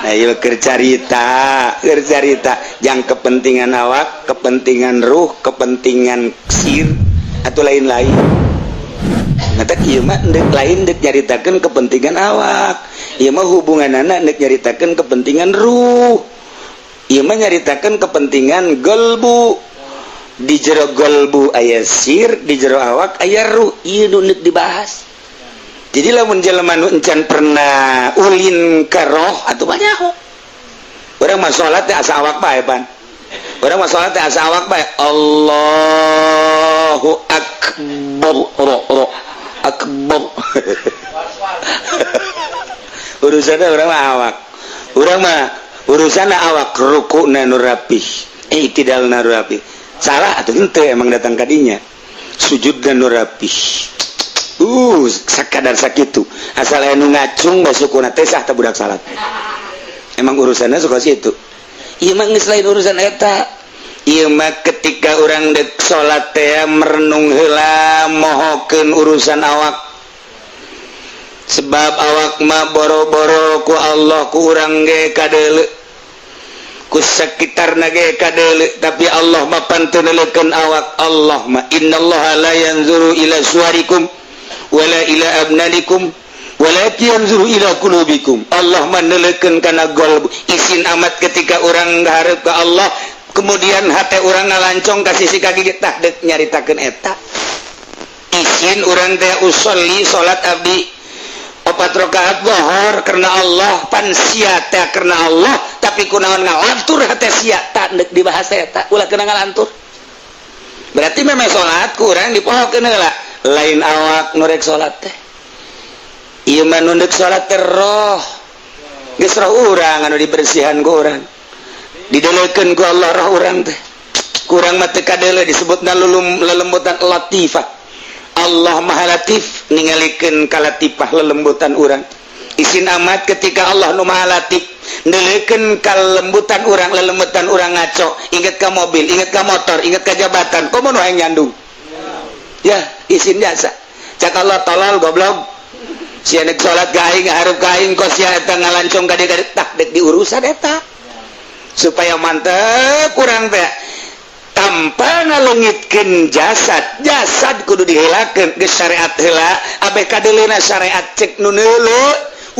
Nah, ieu keur carita, keur carita jang kepentingan awak, kepentingan ruh, kepentingan sir atau lain-lain. Nah, tak ieu mah deuk lain deuk nyaritakeun kepentingan awak. Ieu mah hubunganana deuk nyaritakeun kepentingan ruh. Ieu mah nyaritakeun kepentingan golbu. Di jero golbu aya sir, di jero awak aya ruh. Ieu nu deuk dibahas. Jadi lamun jelema nu encan pernah ulin ka roh atuh banyak. Urang mah salat teh asa awak bae pan. Urang mah salat teh asa awak bae. Allahu akbar, ro ro akbar. Urusanna urang mah awak. Urang mah urusanna awak, rukuna nu rapih, i'tidalna nu rapih. Salah atuh henteu, emang datang kadinya. Sujudna nu rapih. Sakadar sakitu, asal aya nu ngacung bae sukuna teh sah teh budak salat. Emang urusannya suka situ. Ieu mah geus lain urusan eta. Ieu mah ketika urang dek salat teh merenung heula, mohokeun urusan awak, sebab awak mah boro-boro ku Allah, ku urang ge kadeuleu, ku sekitarna ge kadeuleu, tapi Allah mah pan teu neuleukeun awak. Allah mah innallaha la yanzuru ila suwarikum wala ila abnanikum walakin yanzuru ila qulubikum. Allah mah neuleukeun kana golbu. Isin amat ketika urang ngahareup ka Allah, kemudian hate urang ngalancong ka sisi kaki. Tah, deuk nyaritakeun eta. Isin urang teh usolli, salat abdi opat rakaat lohor karena Allah, pan sia teh karena Allah, tapi kunaon ngalantur hate sia? Tak deuk dibahas eta, ulah kena ngalantur. Berarti memang salat kurang dipohokeun heula, lain awak nu rek salat teh. Ieu mah nu deuk salat teh roh. Geus roh urang anu dibersihan ku urang, didelekeun ku Allah roh urang teh. Kurang mah teu kadeuleu, disebutna lelembutan latifah. Allah Maha Latif ningalikeun kalatifah lelembutan urang. Isin amat ketika Allah nu Maha Latif neuleukeun kalembutan urang, lelembutan urang ngaco, inget ka mobil, inget ka motor, inget ka jabatan, komo nu hayang nyandung ya. Isin jasa cak Allah, "Tolol, goblok, sia nek salat ka aing, ngahareup ka aing, kos sia eta ngalancong ka dieu ka dieu." Tah, dek diurusan eta supaya mantep kurang teh tanpa ngalengitkeun jasad. Jasad kudu diheulakeun, geus syariat heula, abeh kadeuleuna syariat. Cek nu neuleu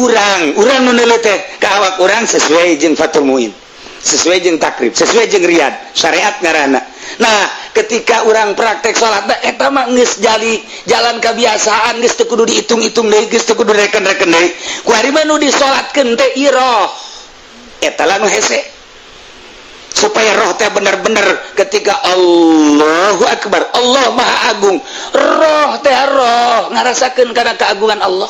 urang, urang nu neuleu teh ka awak urang sesuai jeung Fathul Muin, sesuai jeung Takrib, sesuai jeung Riyad, syariat ngaranna. Nah, ketika urang praktek salat, eta mah geus jadi jalan kebiasaan, geus teu kudu dihitung-hitung deui, geus teu kudu reken-reken deui. Kuari mah nu disolatkeun teh roh. Eta lah nu hese, supaya roh teh bener-bener ketika Allahu Akbar, Allah Maha Agung, roh teh roh ngarasakeun kana keagungan Allah,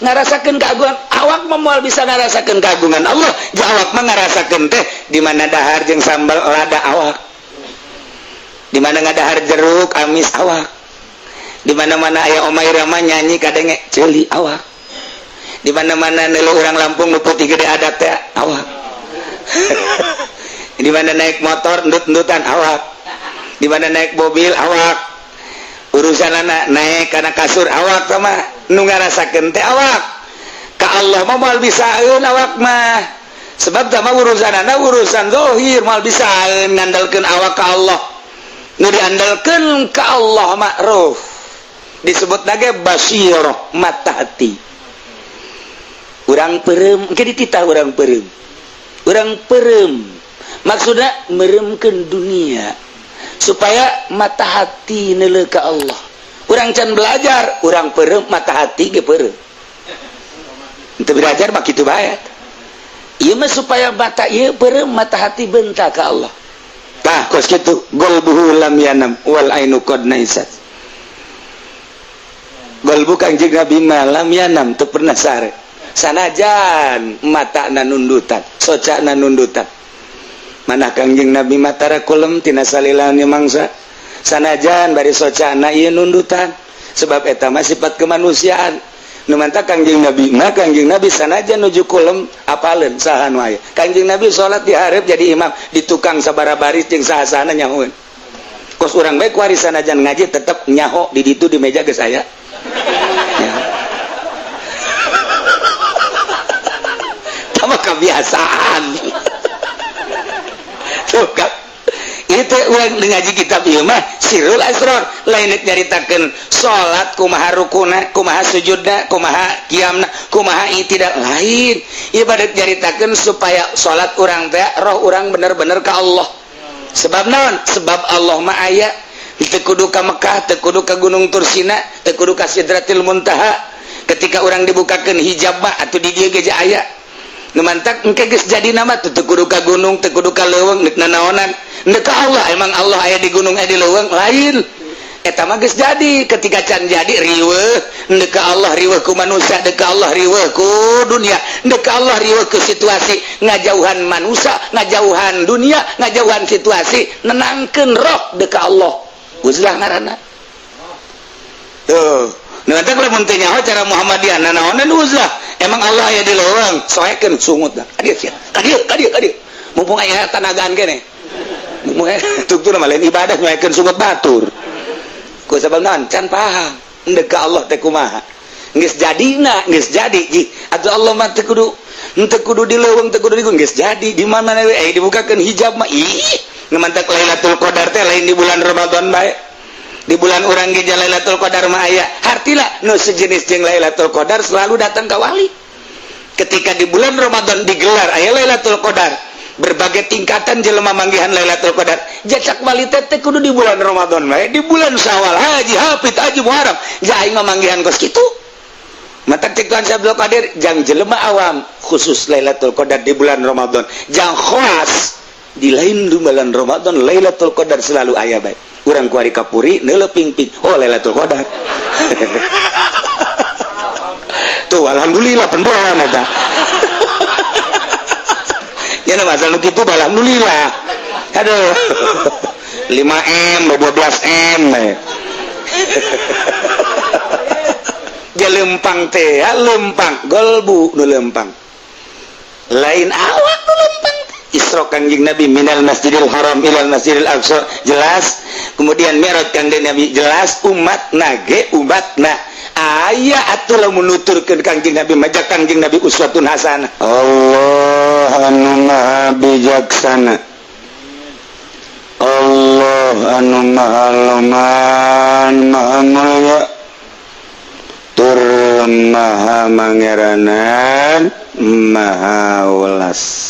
ngarasakeun keagungan. Awak mah moal bisa ngarasakeun keagungan Allah. Awak mah ngarasakeun teh di mana dahar jeung sambal lada awak, di mana ngadahar jeruk amis awak, di mana-mana aya Oma Irama nyanyi kadenge ceuli awak, di mana-mana neuleuh urang Lampung nu putih gede adat teh awak, di mana naik motor endut-endutan awak, di mana naik mobil awak, urusan anak naik karena kasur awak. Sama nu ngarasakeun teh awak. Ka Allah mah moal bisaeun awak mah, sebab sama urusan anak urusan zohir, moal bisaeun ngandalkeun awak ka Allah. Nu diandalkeun ka Allah ma'ruf, disebut lagi basirah, mata hati. Urang peureum engke dititah urang peureum. Urang peureum maksudnya meremkeun dunia supaya mata hati neuleuh ka Allah. Urang can belajar, urang peureum, mata hati ge peureum. Teu belajar mah kitu bae. Ieu mah supaya mata ieu peureum, mata hati bentak ka Allah. Tah, kos kitu. Golbuhu lam yanam wal ainu qad naisat. Golbu Kangjeng Nabi mah lam yanam, teu pernah sare, sanajan mata nundutan, soca nundutan. Mana Kangjeng Nabi matara kulem tina salilana mangsa, sanajan bari socana ieu nundutan, sebab eta mah sifat kemanusiaan. Nu mantap Kangjeng Nabi mah, Kangjeng Nabi sanajan nuju kulem apaleun saha nu aya. Kangjeng Nabi salat dihareup, jadi imam di tukang sabaraha baris jeung saha-sahana nyahoeun. Kos urang bae kuari, sanajan ngaji tetep nyaho di ditu, di meja geus aya ya. Kebiasaan. Tuh kan, itu urang ngaji kitab ieu mah Sirrul Asror, lain nyaritakeun salat kumaha rukuna, kumaha sujudna, kumaha qiyamna, kumaha i'tidal, lain. Ibadat nyaritakeun supaya salat urang teh roh urang bener-bener ka Allah. Sebab naon? Sebab Allah mah aya, teu kudu ka Mekah, teu kudu ka Gunung Tursina, teu kudu ka Sidratil Muntaha. Ketika urang dibukakeun hijab mah atuh di dieu ge aya. Nu mantak engke geus jadi nama teu kudu ka gunung, teu kudu ka leuweung, deuk nanaonan deuk ka Allah. Emang Allah aya di gunung, aya di leuweung? Lain. Eta mah geus jadi. Ketika can jadi riweuh, deuk ka Allah riweuh ku manusia, deuk ka Allah riweuh ku dunia, deuk ka Allah riweuh ku situasi. Ngajauhan manusia, ngajauhan dunia, ngajauhan situasi, nenangkeun roh deuk ka Allah, uzlah ngaranna tuh. Nu mantak lamun teu nyaho cara Muhammadiyah nanaonan uzlah, emang Allah aya di leuweung, soekeun sungut dah ka dieu sia, ka dieu, ka dieu, ka dieu, mumpung aya tanagaan kene. Mumpung tuk tuh lain ibadah nyoekeun sungut batur. Ku sabab naon? Can paham endek ka Allah teh kumaha. Geus jadina, geus jadi ji atuh Allah mah teu kudu, teu kudu di leuweung, teu kudu di gunung, geus jadi di mana we. Eh, dibukakeun hijab mah ih. Nu mantak Lailatul Qadar teh lain di bulan Ramadan bae, di bulan urang ge Lailatul Qadar mah aya. Hartila nu sejenis jeung Lailatul Qadar selalu datang ke wali. Ketika di bulan Ramadan digelar aya Lailatul Qadar, berbagai tingkatan jelema manggihan Lailatul Qadar. Jacak wali teh teh kudu di bulan Ramadan bae, di bulan Syawal, Haji, Hafid, Haji, Muharram ja aing mah manggihan kos kitu. Mata cek Tuhan Abdul Qadir, jang jelema awam khusus Lailatul Qadar di bulan Ramadan, jang khawas di lain di bulan Ramadan Lailatul Qadar selalu aya bae. Urang kuari kapuri neuleuh ping-ping, oh, Lailatul Qadar tuh. Alhamdulillah pendoan eta ya, masalah nu kitu. Alhamdulillah, aduh, 5 M, 12 M dia. Lempang teh ya, lempang golbu nu lempang, lain awak nu lempang. Isra Kangjeng Nabi minal Masjidil Haram ilal Masjidil Aqsa jelas, kemudian Mi'raj Kangjeng Nabi jelas, umat nage umat na aya atuh lamun nuturkeun Kangjeng Nabi majak Kangjeng Nabi uswatun hasanah. Allah anu maha bijaksana, Allah anu maha loman, maha mulia, tur maha mangeranan, maha welas.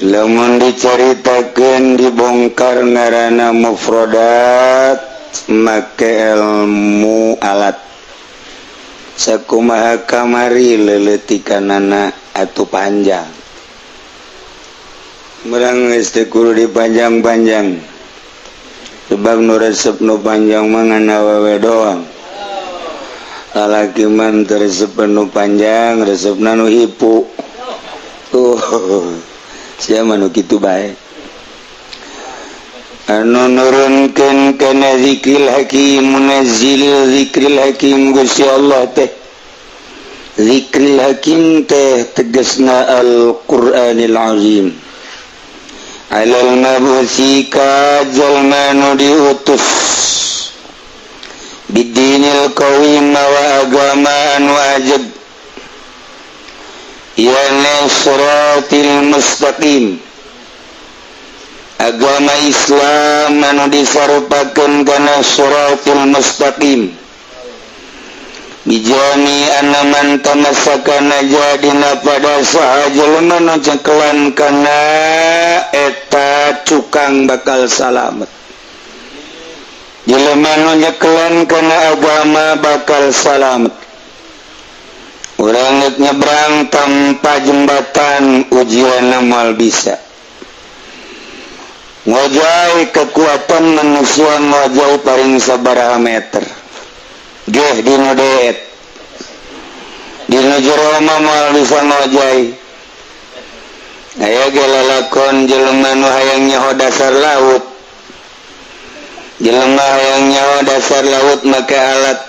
Lamun dicaritakeun, dibongkar ngaranna mufrodat make ilmu alat. Sakumaha kamari leuletikanana atuh panjang. Merang geus teu kudu dipanjang-panjang, sebab nu resep nu panjang mah ngan awewe doang. Lalaki mah teu resep nu panjang, resepna nu hipu tuh. Sia mah nu kitu bae. Anu nurunkeun kana zikril hakim, munazzil zikril hakim Gusti Allah teh. Zikril hakim teh tegasna Al-Qur'anil Azim. Alal mabusi ka jalma nu diutus, bidinil qawim wa agama anu ajeg, yani siratil mustaqim, agama Islam anu disarupakeun kana siratil mustaqim. Bijami anaman tamassaka najadina pada saha jelema nu cekelan kana eta cukang bakal salamet. Jelema nu nyekelan kana agama bakal salamet. Urang nyebrang tanpa jembatan ujian moal bisa. Ngojai kekuatan manusia, ngojai paling sabaraha meter geh dina deet, dina jero mah moal bisa ngojai. Aya ge lalakon jelema nu hayang nyaho dasar laut. Jelema hayang nyaho dasar laut make alat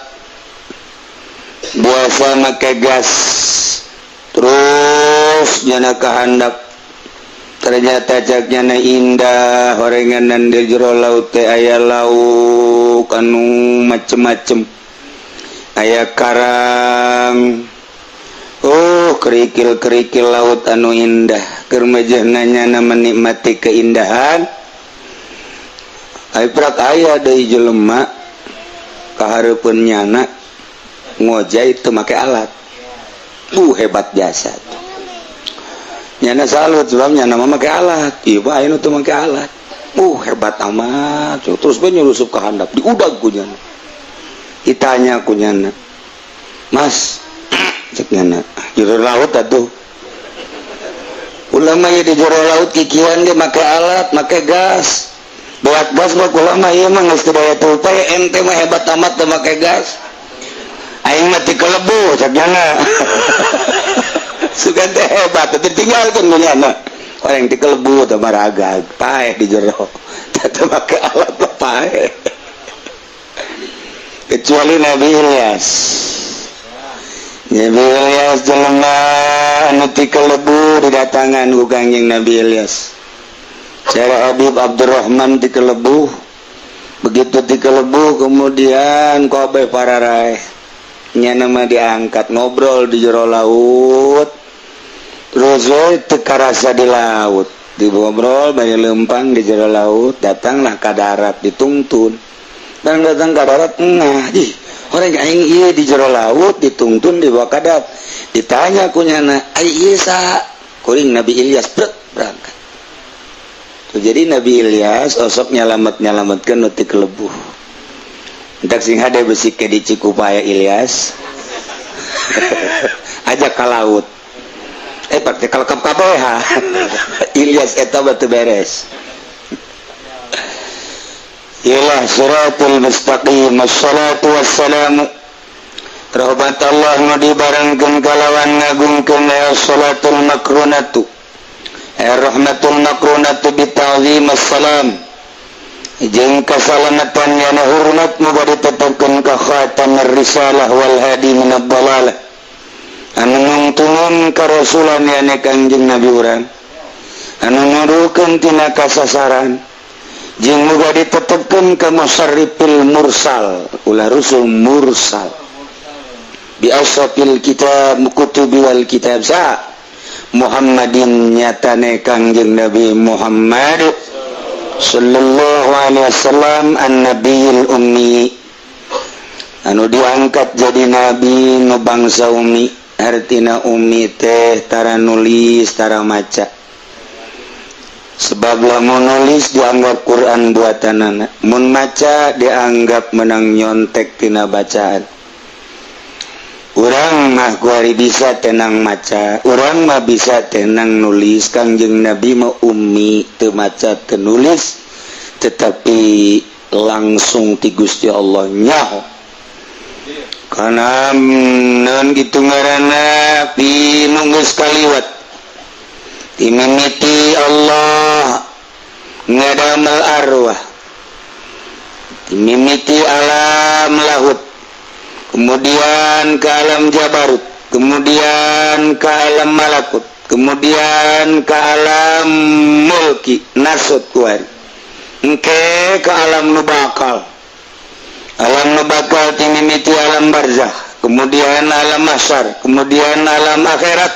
biasa, make gas, terus jana kahandap. Ternyata caknya indah horengan dan di jero laut teh aya lauk anu macem-macem, aya karang. Oh, Kerikil-kerikil laut anu indah, keur nanya menikmati keindahan. Prak aya deui jelema kahareupeun nyana ngojay teu make alat. Hebat jasa nyana, salut, sebab nyana mah make alat. Ieu bae nu teu make alat. Hebat amat. Terus bae nyulusup ka handap, diudag ku nyana, ditanya ku nyana, "Mas," cek nyana, jero laut atuh ulama ya, di jero laut kikian ge make alat, make gas, buat gas mah. Ulama ieu mah geus teu daya teu upaya, ente mah hebat amat teu make gas, aing mah ti kelebu, cek nyana. Sugan teh hebat teu tinggalkeun ku nyana. Orang ti kelebu teh maraga paeh di jero, teu make alat mah paeh, kecuali Nabi Ilyas. Nabi Ilyas jelema anu ti kelebu, didatangan ku Kangjeng Nabi Ilyas. Cara Habib Abdurrahman ti kelebu, begitu ti kelebu kemudian kabeh para raeh nyana mah diangkat, ngobrol di jero laut terus we teu karasa di laut, dibobrol bari lempang di jero laut. Datanglah ka darat, ditungtun dan datang ka darat, nah ih, orang aing ieu di jero laut ditungtun, dibawa ka darat. Ditanya ku nyana, "Ai ieu saha?" "Kuring Nabi Ilyas." Brek, berangkat tuh. Jadi Nabi Ilyas osok nyalamet nyalametkeun nu ti kelebuh. Entak sing hade besi ke di Cikupaya Ilyas aja ka laut, pake kalekap kabeh. Ilyas eta batu beres. Ila siratul mustaqim. Wassalatu wassalamu, rahmat Allah nu dibarengkeun kalawan ngagungkeun ya salatul makrunatu, rahmatul makrunatu bi ta'zim assalam, jeung kasalamatan yana hormat nu bade ditetapkeun ka khatamur risalah wal hadi minad dalalah, anu nungtungan ka rasulan yani Kangjeng Nabi urang, anu nuduhkeun tina kasasaran, jeung muga ditetepkeun ka musarrifil mursal, ulah rusul mursal, bi asrafil kitab kutubi wal kitab sa Muhammadin, nyatane Kangjeng Nabi Muhammad sallallahu alaihi wasallam, an-nabiyil ummi, anu diangkat jadi nabi nu bangsa ummi. Artina ummi teh tara nulis, tara maca, sebab lamun nulis dianggap Quran buatanana, mun maca dianggap menang nyontek tina bacaan. Urang mah kuari bisa tenang maca, urang mah bisa tenang nulis. Kangjeng Nabi mah ummi, teu maca teu nulis, tetapi langsung ti Gusti Allah nyaho karena non gitu ngaranna pi nu geus kaliwat timimiti Allah ngadamel arwah, timimiti alam lahut, kemudian ke alam jabarut, kemudian ke alam malakut, kemudian ke alam mulki nasut kuari, engke ke alam nu bakal, alam nu bakal timimiti alam barzah, kemudian alam mahsyar, kemudian alam akhirat,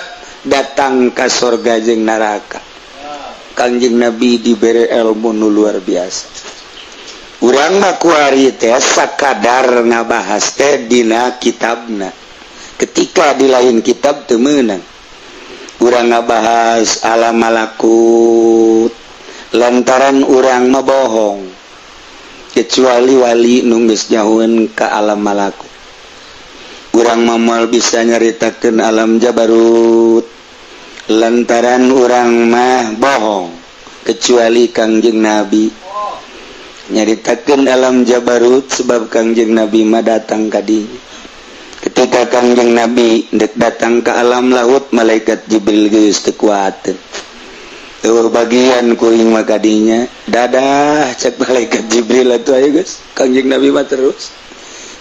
datang ke surga jeung neraka. Kangjeng Nabi diberi ilmu nu luar biasa. Urang mah kuari teh sakadar ngabahas teh dina kitabna. Ketika di lain kitab teu meunang urang ngabahas alam malakut, lantaran urang mah bohong, kecuali wali nu geus nyahoeun ka alam malakut. Urang mah moal bisa nyaritakeun alam jabarut, lantaran urang mah bohong, kecuali Kangjeng Nabi nyaritakeun alam jabarut, sebab Kangjeng Nabi mah datang ka dinya. Ketika Kangjeng Nabi dek datang ke alam laut, malaikat Jibril geus teu kuateun. "Eueuh bagian kuring mah kadinya, dadah," cek malaikat Jibril atuh. Ayo geus, Kangjeng Nabi mah terus.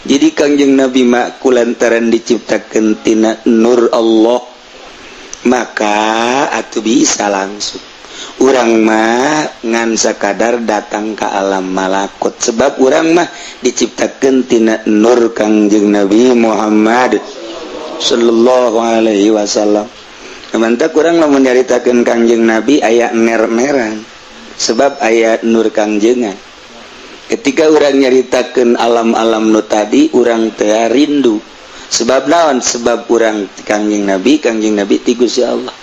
Jadi Kangjeng Nabi mah kulantaran diciptakeun tina nur Allah, maka atuh bisa langsung. Urang mah ngan sakadar datang ke alam malakut, sebab urang mah diciptakan tina nur Kangjeng Nabi Muhammad. Sallallahu alaihi wasallam. Mantap, kurang lamun nyaritakeun Kangjeng Nabi aya mer-meran, sebab aya nur Kangjengan. Ketika urang nyaritakeun alam-alam nu tadi, urang teh rindu. Sebab naon? Sebab urang Kangjeng Nabi, Kangjeng Nabi ti Gusti Allah.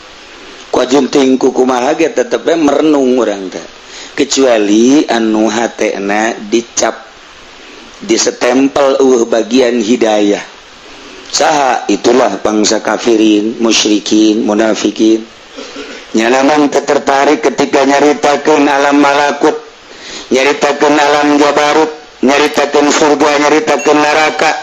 Ku ajunting ku kumaha ge tetep merenung urang teh, kecuali anu hatena dicap, disetempel bagian hidayah. Saha itulah? Bangsa kafirin, musyrikin, munafikin. Nyalaman tertarik ketika nyaritakeun alam malakut, nyaritakeun alam jabarut, nyaritakeun surga, nyaritakeun neraka,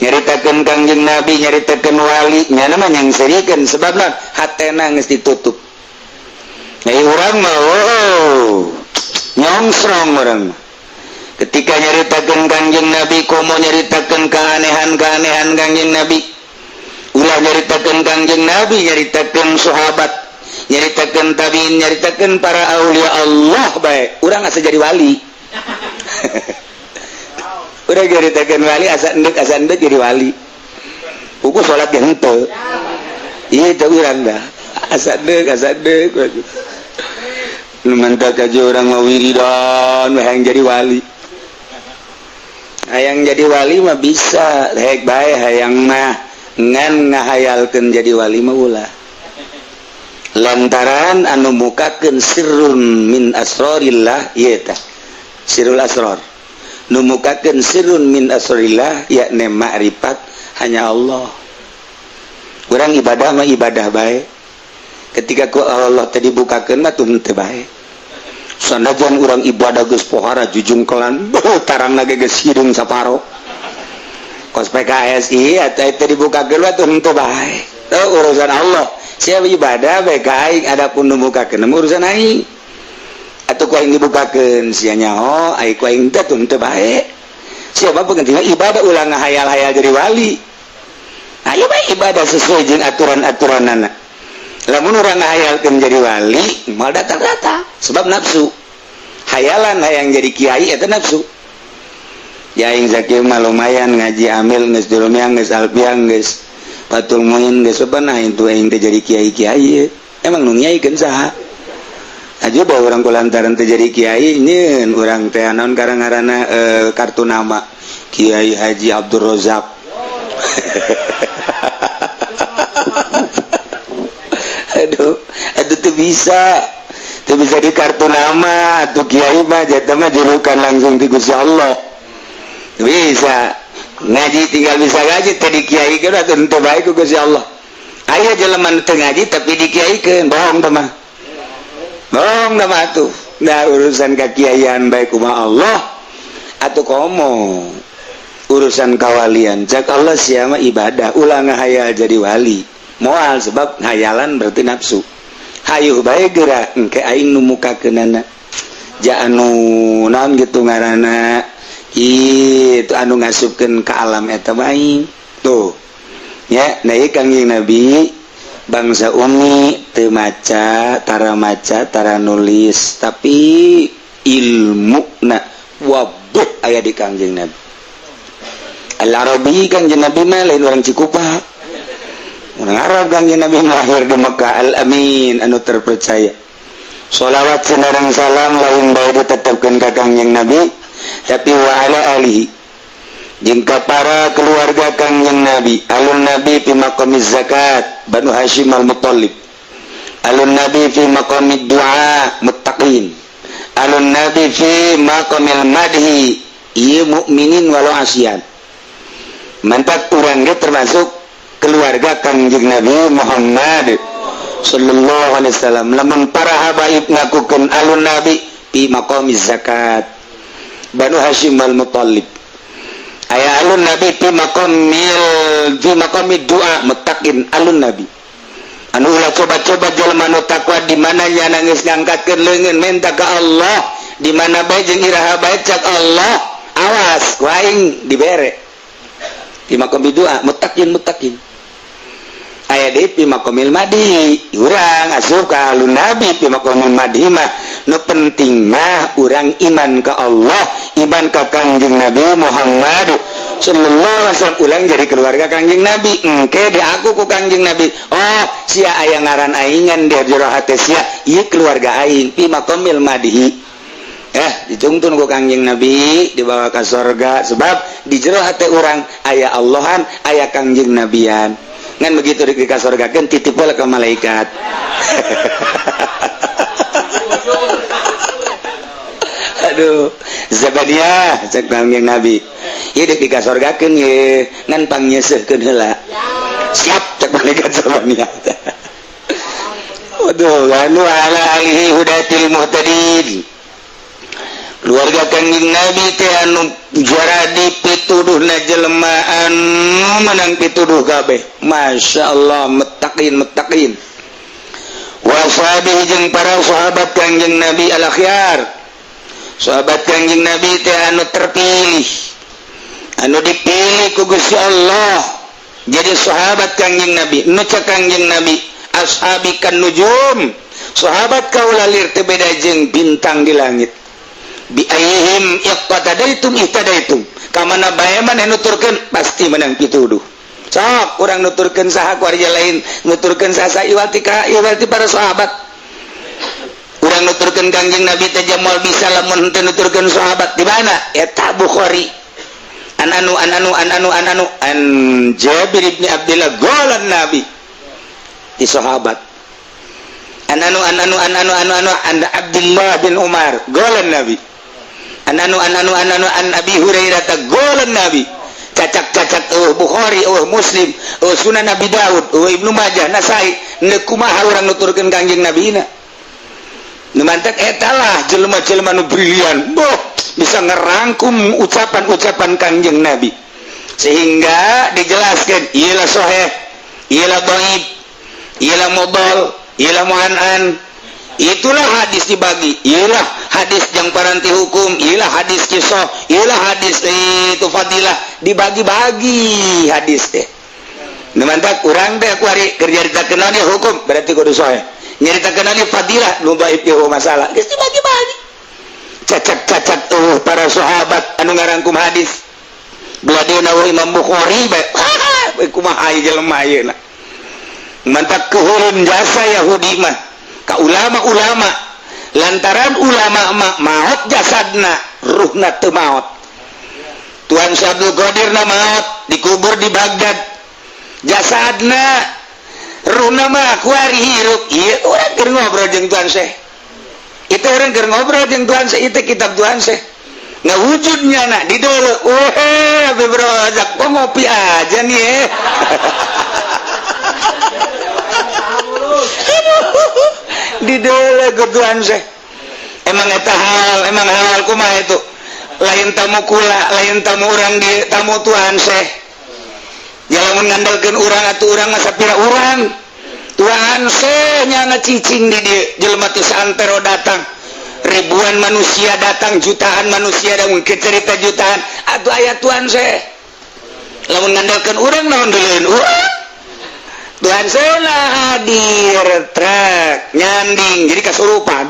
nyaritakeun Kangjeng Nabi, nyaritakeun wali. Nyana mah nyangsirikeun, sebabna hatena geus ditutup. Nah, urang mah, oh, nyongsrong urang mah ketika nyaritakeun Kangjeng Nabi, komo nyaritakeun keanehan-keanehan Kangjeng Nabi. Ulah nyaritakeun Kangjeng Nabi, nyaritakeun sahabat, nyaritakeun tabiin, nyaritakeun para aulia Allah bae, urang asa jadi wali. Urang nyaritakeun wali, asa endek, asa endek jadi wali. Buku salat ge henteu. Ieu teh urang dah asa endek, asa endek. Nu mantak aja urang mah wiridan, hayang jadi wali. Hayang jadi wali mah bisa hek bae hayang mah, ngan ngahayalkeun jadi wali mah ulah, lantaran anu mukakeun sirrun min asrorillah ieu tah sirrul asror. Nu mukakeun sirrun min asrorillah, yakni makrifat, hanya Allah. Urang ibadah mah ibadah bae, ketika ku Allah tadi bukakeun mah tuh teu bae. Sanajan urang ibadah geus pohara jujungkelan, tarang ge geus hideung saparo kos PKS ieu, eta teu dibukakeun mah tuh henteu bae. Tuh urusan Allah. Siapa ibadah bae ka aing, adapun nu mukakeun mah urusan aing. Atuh ku aing dibukakeun sia nyaho, ai ku aing teh tuh henteu bae. Siapa pentingna ibadah, ulah ngahayal-hayal jadi wali. Ayo bae ibadah sesuai jeung aturan-aturanana. Lamun urang ngahayalkeun jadi wali, moal datang-datang, sebab nafsu. Hayalan hayang jadi kiai eta nafsu. Ya, aing sakieu mah lumayan ngaji amil geus, jurumiyah geus, alfiah geus, Fathul Muin geus, apa, nah itu aing teh jadi kiai-kiai. Emang nu ngiaikeun saha? Aja bawa urang kulantaran teh jadi kiai nyeun urang teh naon karang ngaranna, kartu nama Kiai Haji Abdul Rozak. Aduh, aduh, tuh bisa, tuh bisa di kartu nama tuh. Kiai mah jatuh mah julukan langsung di Gusti Allah. Bisa ngaji, tinggal bisa ngaji tadi kiai kan atuh teu bae ku Gusti Allah. Aya jelema teu ngaji tapi dikiaikeun, bohong teh mah, bohong teh mah tuh. Nah, urusan kekiaian bae kumaha Allah atau komo urusan kawalian. Cak Allah, siapa ibadah, ulah ngahayal jadi wali, moal, sebab hayalan berarti nafsu. Hayu bae geura, engke aing nu mukakeunana ja anu naon gitu ngaranna itu, anu ngasupkeun ka alam eta aing tuh ya. Nah, ieu Kangjeng Nabi bangsa umi, teu maca, tara maca, tara nulis, tapi ilmu na wabuh aya di Kangjeng Nabi. Al-Arabi Kangjeng Nabi mah, lain orang Cikupa, orang Arab. Kangjeng Nabi lahir di Mekah. Al-Amin, anu terpercaya. Sholawat sareng salam lain bae ditetapkeun ka Kangjeng Nabi, tapi wa ala alihi, jeung ka para keluarga Kangjeng Nabi. Alun Nabi fi maqamiz zakat, Banu Hashim al-Muttalib. Alun Nabi fi maqamid du'a, muttaqin. Alun Nabi fi maqamil madhi, ieu mukminin walau asian. Mantap, urang ge termasuk keluarga Kangjeng Nabi Muhammad sallallahu alaihi wasallam. Lamun para habaib ngakukeun alun Nabi fi maqamiz zakat, Banu Hashim al-Muttalib, aya alun Nabi fi maqamid du'a, muttaqin. Alun Nabi anu ulah coba-coba jelema nu takwa, di mana nya nangis ngangkatkeun leungeun minta ka Allah, di mana bae jeung iraha bae, cak Allah, awas ku aing dibere. Fi maqamid du'a, muttaqin. Muttaqin aya deui fi maqamil madhi. Urang asup ka alun Nabi fi maqamil madhi mah. Nu penting mah urang iman ka Allah, iman ka Kangjeng Nabi Muhammad. Sallallahu alaihi wasallam. Ulang jadi keluarga Kangjeng Nabi. Engke di aku ku Kangjeng Nabi, oh sia aya ngaran aingan di jero hate sia, ieu keluarga aing fi maqamil madihi. Dituntun ku Kangjeng Nabi dibawa ke sorga, sebab di jero hate urang aya Allahan, aya Kangjeng Nabian. Ngan begitu di ka sorga kan titip ke malaikat. Aduh, Zabaniyah cek Kangjeng Nabi, ieu dek dikasorgakeun ye, ngan pangnyeuseurkeun heula. Siap, cek malaikat Zabaniyah. Waduh, anu ala alihi hudatil muhtadin. Keluarga Kangjeng Nabi teh anu jaradi pituduhna jelema anu menang pituduh kabeh. Masya Allah, muttaqin muttaqin. Wa ashabihi jeung para sahabat Kangjeng Nabi al akhyar. Sahabat Kangjeng Nabi teh anu terpilih, anu dipilih ku Gusti Allah jadi sahabat Kangjeng Nabi. Nu cek Kangjeng Nabi, ashabi kan nujum, sahabat kaula lir teu beda jeung bintang di langit. Bi ayyihim iqtadaitum ihtadaitum, ka mana bae maneh nuturkeun pasti menang pituduh. Sok urang nuturkeun saha, keluarga lain nuturkeun saha, iwati ka iwati para sahabat. Urang nuturkeun Kangjeng Nabi teh moal bisa lamun henteu nuturkeun sahabat. Di mana eta? Bukhari, an anu an anu an anu an anu an Jabir ibni Abdillah golan Nabi di sahabat, an anu an anu an anu an anu an Abdullah bin Umar golan Nabi, an anu an anu an anu an Abi Hurairah golan Nabi. Cacak-cacak Bukhari, Muslim, Sunan Abi Daud, Ibnu Majah, Nasai, neuk kumaha urang nuturkeun Kangjeng Nabi na. Nu mantak eta lah jelema-jelema nu brilian, boh bisa ngerangkum ucapan-ucapan Kangjeng Nabi sehingga dijelaskan iyalah sahih, iyalah dhaif, iyalah mudal, iyalah mu'an'an. Itulah hadis dibagi, iyalah hadis yang paranti hukum, iyalah hadis kisah, iyalah hadis itu fadilah, dibagi-bagi hadis teh. Nu mantak urang teh kuari keur nyaritakeun naon hukum berarti kudu sahih, nyaritakeun naon fadilah nu dhaif ieu masalah, geus dibagi-bagi. Cacak-cacak tuh para sahabat anu ngarangkum hadis. Beladena Imam Bukhari bae kumaha ieu jelema ayeuna. Mantak keuheureun jasa Yahudi mah ka ulama-ulama, lantaran ulama mah maot jasadna, ruhna teu maot. Tuan Syekh Abdul Qadir na maot, dikubur di Baghdad jasadna, ruhna mah kuari hirup. Ieu urang keur ngobrol jeung Tuan Syekh, itu orang keur ngobrol jeung Tuan Syekh, itu kitab Tuan Syekh ngawujudnya nak di dulu. Weh, Habib Rozak kok ngopi aja nih eh. Di dulu ke Tuan Syekh. Emang eta hal, emang hal kumaha itu, lain tamu kula, lain tamu urang, di tamu Tuan Syekh. Ya lamun ngandalkeun urang atuh urang masa pira urang. Tuan Syekh nya cicing di dieu, jelema ti saantero datang, ribuan manusia datang, jutaan manusia, dan mungkin cerita jutaan atuh aya Tuan Syekh. Lamun ngandalkeun urang naon deuleun urang. Tuan Syekh lah hadir trek nyanding jadi kasurupan.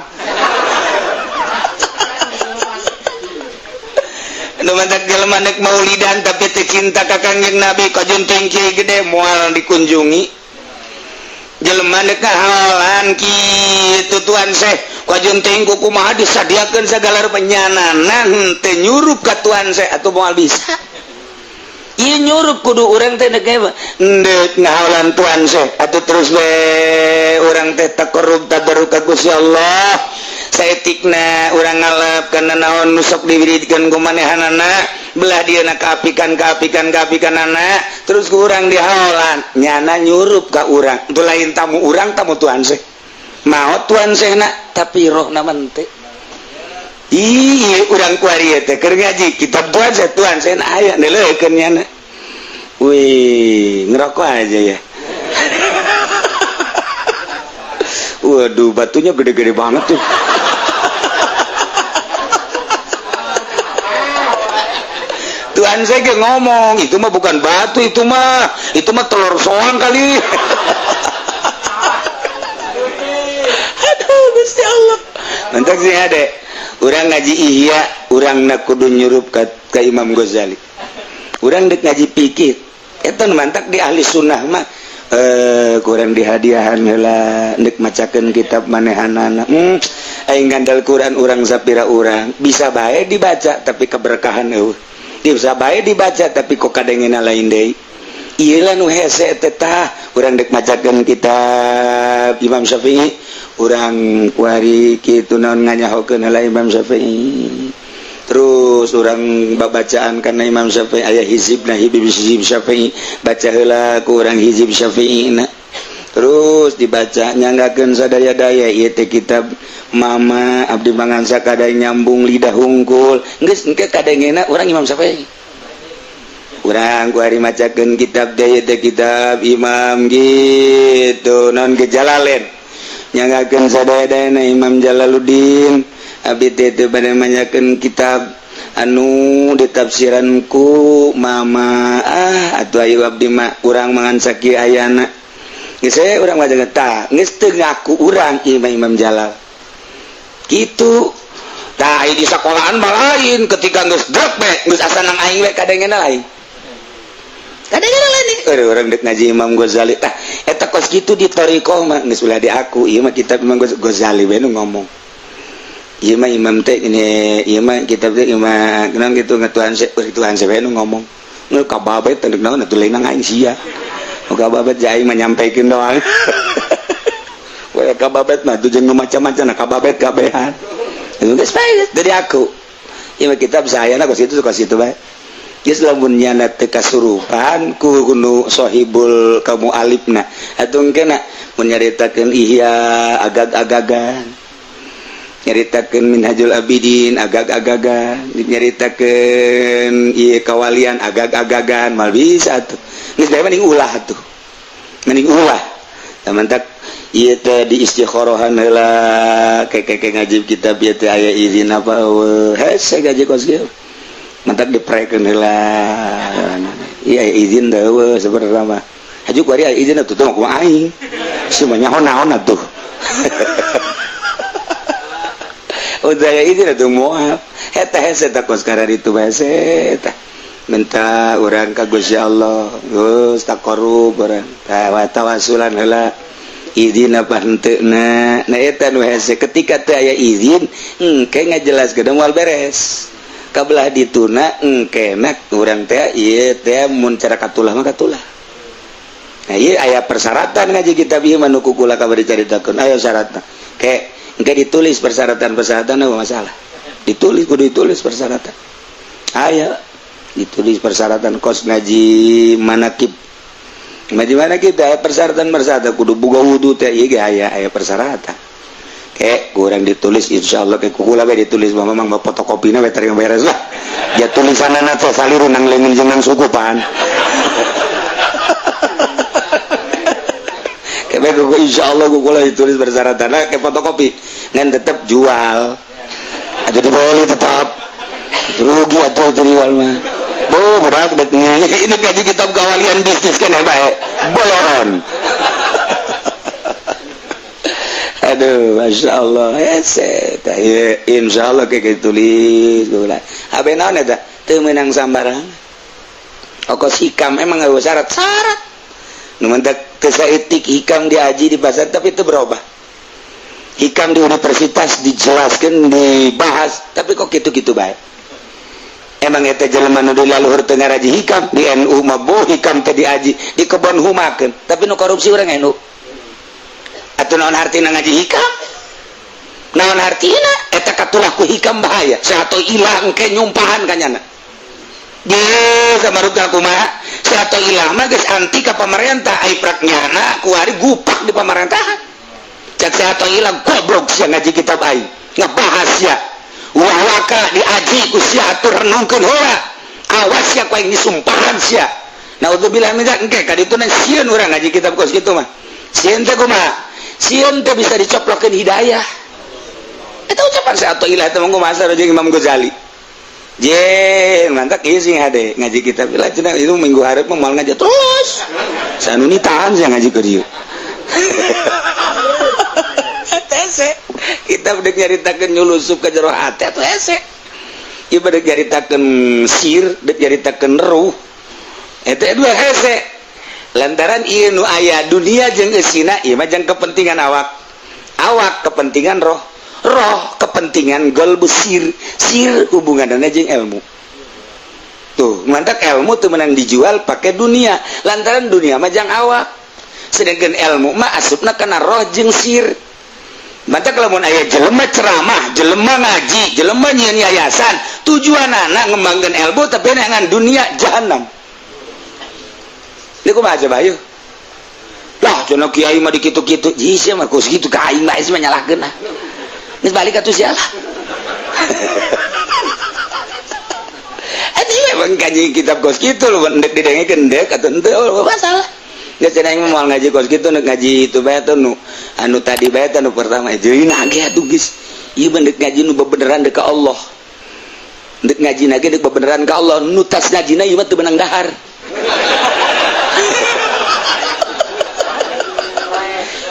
Nu mantak jelema nek maulidan tapi teu cinta ka Kangjeng Nabi, kajunting kieu gede moal dikunjungi. Jelema nek ngahalan kitu Tuan Syekh kajunting ku kumaha disadiakeun sagala rupa, nyanana teu nyurup ka Tuan Syekh atuh moal bisa. Ieu nyurup kudu urang teh nek ngahalan Tuan Syekh atuh terus we urang teh takarrub tadarruk ka Gusti Allah. Saetikna urang ngalep kana naon nu sok diwiridkeun ku manehanana, belah dieuna kaapikan kaapikan kaapikanana terus ku urang dihaolan, nyana nyurup ka urang. Itu lain tamu urang, tamu Tuan Syekh. Maot Tuan Syekh na tapi rohna mah teu. Ih, urang kuari teh keur ngaji kitab Tuan Syekh, Tuan Syekh aya neuleukeun nyana. Wih, ngerokok aja ya. Waduh, batunya gede-gede banget tuh. Tuan saya ngomong, itu mah bukan batu, itu mah telur soang kali. Aduh, Gusti Allah. Mantap sih adek. Urang ngaji Ihya, urang na kudu nyurup ka Imam Ghazali. Urang dek ngaji pikir eta nu mantak di ahli sunnah mah kurang dihadiahan heula dek macakeun kitab manehanana. Aing ngandal Quran urang sapira urang bisa bae dibaca tapi keberkahan eueuh. Bisa bae dibaca tapi kok kadengena lain deui. Ieu lah nu hese teh tah urang dek macakeun kitab Imam Syafi'i urang kuari kitu naon nganyahokeun heula Imam Syafi'i. Terus urang babacaan karena Imam Syafi'i aya hizibna hizib Syafi'i baca heula ku urang hizib Syafi'i na. Terus dibaca nyanggakeun sadaya-daya ieu teh kitab mama abdi mangan sakadai nyambung lidah hungkul geus engke kadengena urang Imam Syafi'i. Urang ku ari macakeun kitab teh ieu teh kitab Imam gitu naon Gejalalen nyanggakeun sadaya-dayana Imam Jalaluddin abdi teh teu bade manyakeun kitab anu ditafsiranku mama ah atuh ayo abdi mah urang mangan sakieu ayana geus we urang mah tah geus teu ngaku urang ieu mah Imam Jalal kitu tah di sekolahan mah lain ketika geus drek we geus asa nang aing we kadengena lain kadengena lain nih urang dek ngaji Imam Ghazali tah eta kos kitu di thariqah mah geus ulah di aku ieu mah kitab Imam Ghazali we nu ngomong ieu mah imam teh ini ieu mah kitab teh imam kenang gitu ngatuhan se Tuhan se we nu ngomong nu kababet teh naon atuh lain aing sia nu kababet aing mah nyampaikeun doang we kababet mah tuh jeung macam-macam nah kababet kabehan itu geus bae dari aku ieu mah kitab saya kos kitu kos kitu bae geus lamun nyana teu kasurupan ku nu sahibul kamu alifna atuh engkena mun nyaritakeun Ihya agag-agagan nyaritakeun Minhajul Abidin agag-agagan nyaritakeun ieu kawalian agag-agagan mal bisa tuh geus bae mending ulah tuh mending ulah mantak ieu teh di istikhorohan heula keke ngaji kitab ieu teh aya izin apa eueuh hese gaji kos kieu mantak diprekeun heula ieu aya izin teh eueuh sebenarnya mah haju kuari aya izin atuh teh kumaha aing semuanya naon atuh udah ya izin atuh moal eta hese tah kos itu hese tah minta urang ka Gusti Allah geus taqarrub urang tawasulan heula izin apa henteu na nah eta nu hese ketika teu aya izin engke ngajelaskeun moal beres kabelah dituna engke nak urang teh ieu teh mun cara katulah mah katulah. Nah ieu aya persyaratan ngaji kitab ieu mah nu ku kula kabar dicaritakeun aya syaratna ke engke ditulis persyaratan-persyaratan apa masalah ditulis kudu ditulis persyaratan aya ditulis persyaratan kos ngaji manakib ngaji manakib teh persyaratan-persyaratan kudu boga wudu teh ieu ge aya aya persyaratan ke kurang ditulis insyaallah ke kukula we ditulis mah memang fotokopina we terima beres lah ya tulisanana teh saliru nang leungeun jeung nang suku pan kebe kuku insyaallah kukula ditulis persyaratan ke fotokopi ngan tetep jual atau dibeli tetap rugi atau jual mah oh berat ini gaji kitab kawalian bisnis kan baik boloron. Aduh masya Allah hese insya Allah kayak ditulis habe naon eta teu meunang sambarangan okos hikam emang eueuh syarat syarat nu mentak teu saeutik hikam diaji di pasar tapi itu berubah hikam di universitas dijelaskan dibahas tapi kok gitu-gitu bae emang eta jelema nu di laluhur teu ngaraji hikam di NU mah boh hikam teh diaji di kebon humakeun tapi nu korupsi urang NU atuh naon hartina ngaji hikam naon hartina eta katulah ku hikam bahaya sato ilang ke nyumpahan ka nyana geus samarutna kumaha sato ilang mah geus anti ka pamarentah ai prak nyana kuari gupak di pamerintahan cak sato ilang goblok sia ngaji kitab aing ngebahas sia wah waka diaji ku sia atur renungkeun heula awas sia ku aing disumpahan sia naudzubillah min dzalik engke ka dituna sieun urang ngaji kitab kos kitu mah sieun teh kumaha sieun teh bisa dicoplokeun hidayah eta ucapan sato ilah teh manggo masar jeung Imam Ghazali je mantap ieu sing hade ngaji kitab lah cenah itu minggu hareup mah moal ngaji terus sanuni tahan sia ngaji ke dieu hese kita udah nyaritakeun nyulusup ke jero hate atuh hese ieu bade nyaritakeun sir dek nyaritakeun ruh. Eta dua hese lantaran ieu nu aya dunia jeung eusina, ieu mah jang kepentingan awak, awak kepentingan roh, roh kepentingan golbu, sir, sir hubunganna jeung ilmu. Tuh mantak ilmu tuh menang dijual pakai dunia, lantaran dunia mah jang awak, sedangkan ilmu mah asupna kana roh jeung sir. Mantak lamun aya jelema ceramah, jelema ngaji, jelema nyieun yayasan, tujuanana ngembangkeun ilmu tapi neangan dunia, jahanam. Ini kumaha coba ayo? Lah cenah kiai mah dikitu-kitu, ji sia mah kos kitu ka aing mah, sia mah nyalahkeun ah. Geus balik atuh sia lah. Atuh emang kaji kitab kos kitu lho, ndek didengekeun ndek atuh henteu masalah. Geus cenah aing mah moal ngaji kos kitu, ndek ngaji itu bae tuh nu anu tadi bae teh nu pertama. Jeung nage atuh geus. Ieu mah ndek ngaji nu bebeneran dek ka Allah. Ndek ngaji nage dek bebeneran ka Allah, nu tas ngajina ieu mah teu meunang dahar.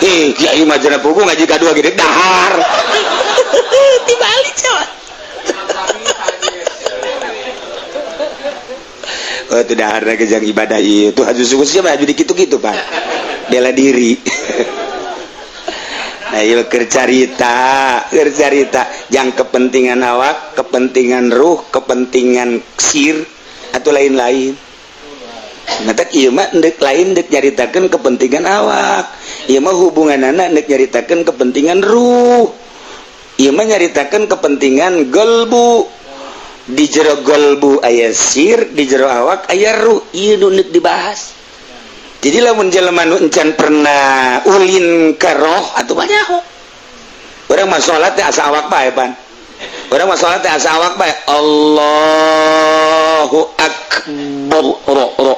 Eh, kiai mah cenah pugu ngaji kadua gede dahar. Dibalik coba. Oh, itu dahar lagi jang ibadah ieu. Tuh haju suku siapa haju dikitu-kitu, Pak. Bela diri. Nah, ieu keur carita, keur carita jang kepentingan awak, kepentingan ruh, kepentingan sir atau lain-lain. Matak ieu mah ndek lain ndek nyaritakeun kepentingan awak. Ieu mah hubunganana ndek nyaritakeun kepentingan ruh. Ieu mah nyaritakeun kepentingan golbu. Di jero golbu aya sir, di jero awak aya ruh. Ieu nu ndek dibahas. Jadi lamun jelema nu encan pernah ulin ka roh atuh banyak. Urang mah salat teh asa awak bae pan. Urang mah salat teh asa awak bae. Allahu akbar ro ro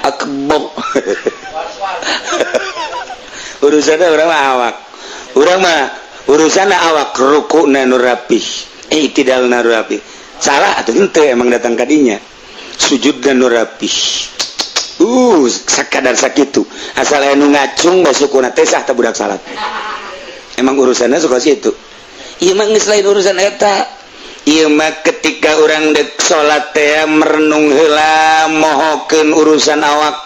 akbar. Urusanna urang mah awak. Urang mah urusanna awak, rukuna nu rapih, i'tidalna nu rapih. Salah atuh henteu emang datang kadinya. Sujudna nu rapih. Sakadar sakitu. Asal aya nu ngacung basukuna teh sah teh budak salat. Emang urusanna suka situ. Ieu mah geus lain urusan eta. Ieu mah ketika urang dek salat teh merenung heula, mohokeun urusan awak.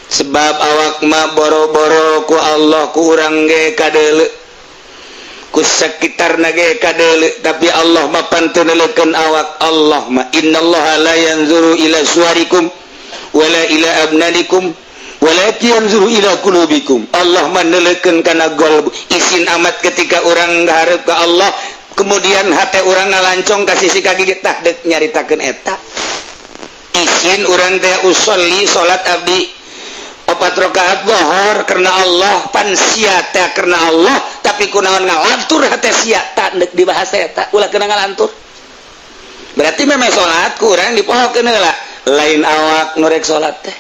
Sebab awak mah boro-boro ku Allah, ku urang ge kadeuleu, ku sekitarna ge kadeuleu, tapi Allah mah panteu neuleukeun awak. Allah mah innallaha la yanzuru ila suwarikum wala ila abnanikum walakin yanzuru ila qulubikum. Allah mah neuleukeun kana golbu. Isin amat ketika urang ngahareup ka Allah kemudian hate urang ngalancong ka sisi kaki tah deuk nyaritakeun eta. Isin urang teh usolli salat abdi 4 rakaat zuhur karena Allah, pan sia teh karena Allah, tapi kunaon ngalantur hate sia tak deuk dibahas eta, ulah kena ngalantur. Berarti memang salat kurang dipohokeun heula, lain awak nu rek salat teh.